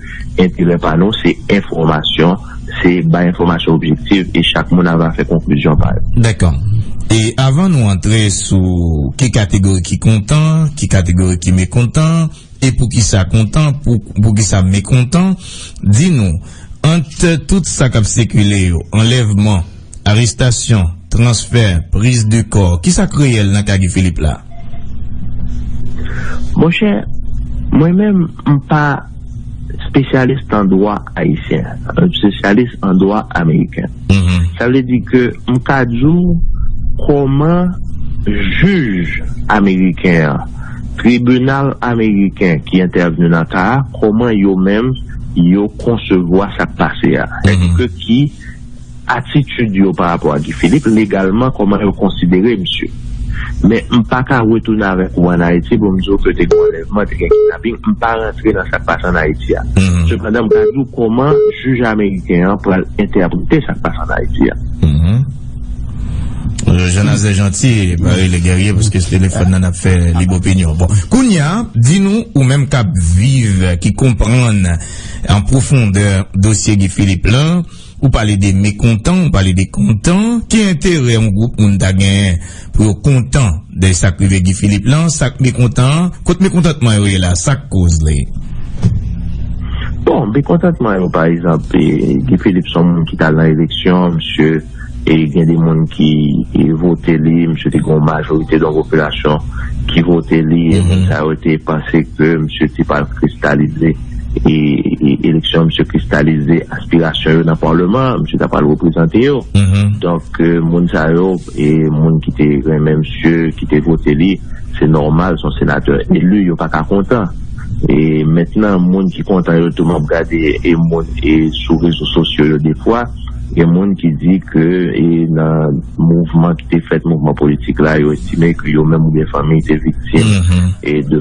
enterè pa nou, se enfòmasyon, se bay enfòmasyon objektif, e chak moun ava fè konklizyon pa yo. Dakò. E avan nou antre sou ki kategori ki kontan, ki kategori ki mekontan, e poukisa kontan, pou, poukisa mekontan, di nou, ant tout sa k ap sikile yo, anlèvman, arestasyon, transfè, priz de kò, kisa k reyèl nan ka Guy Philippe la? Monchè, mwen menm, m pa espesyalis an dwa ayisyen, m espesyalis an dwa ameriken. Sa vle di ke m ka di w kòman jij ameriken an, tribinal ameriken ki entèvni nan ka a, kòman yo menm yo konsevwa sa k pase a. Sètadi ke ki atitid yo pa rapò a Guy Philippe, legalman, kòman yo konsidere misye. Men m pa ka retounen avèk ou ann Ayiti pou m di w ke te gen anlèvman, te gen kidnaping, m pa rantre nan sa k pase ann Ayiti a. Sepandan, m ka di w kòman jij ameriken an pral entèprete sa k pase ann Ayiti a. Jean Nazaire Jeanty, pa rele Guerrier, paske se telefòn nan n ap fè lib opinyon. Bon, kounye a, di nou, ou menm k ap viv, ki konprann an pwofondè dosye Guy Philippe lan, ou pale de mekontan, ou pale de kontan, ki enterè yon gwoup moun ta genyen pou yo kontan de sa k rive Guy Philippe lan, sa k mekontan, kot mekontantman yo ye la, sa k koz li? Bon, mekontantman yo, pa egzanp, e, Guy Philippe se yon moun ki t al nan eleksyon, misye, e gen de moun ki, e, vote li, misye te gen yon majorite de yon popilasyon ki vote li, e moun sa yo te panse ke misye te pral kristalize, e, e eleksyon, misye kristalize aspirasyon yo nan palman, misye ta pral reprezante yo. Donk, e, moun sa yo, e moun ki te renmen misye, ki te vote li, se nòmal, se yon senatè eli, yo pa ka kontan. E mentnan, moun ki kontan yo tou, m ap gade, e moun, e sou rezo sosyo yo defwa, gen moun ki di ke, e nan mouvman ki te fèt, mouvman politik la, yo estime ke yo menm oubyen fanmi te viktim, e de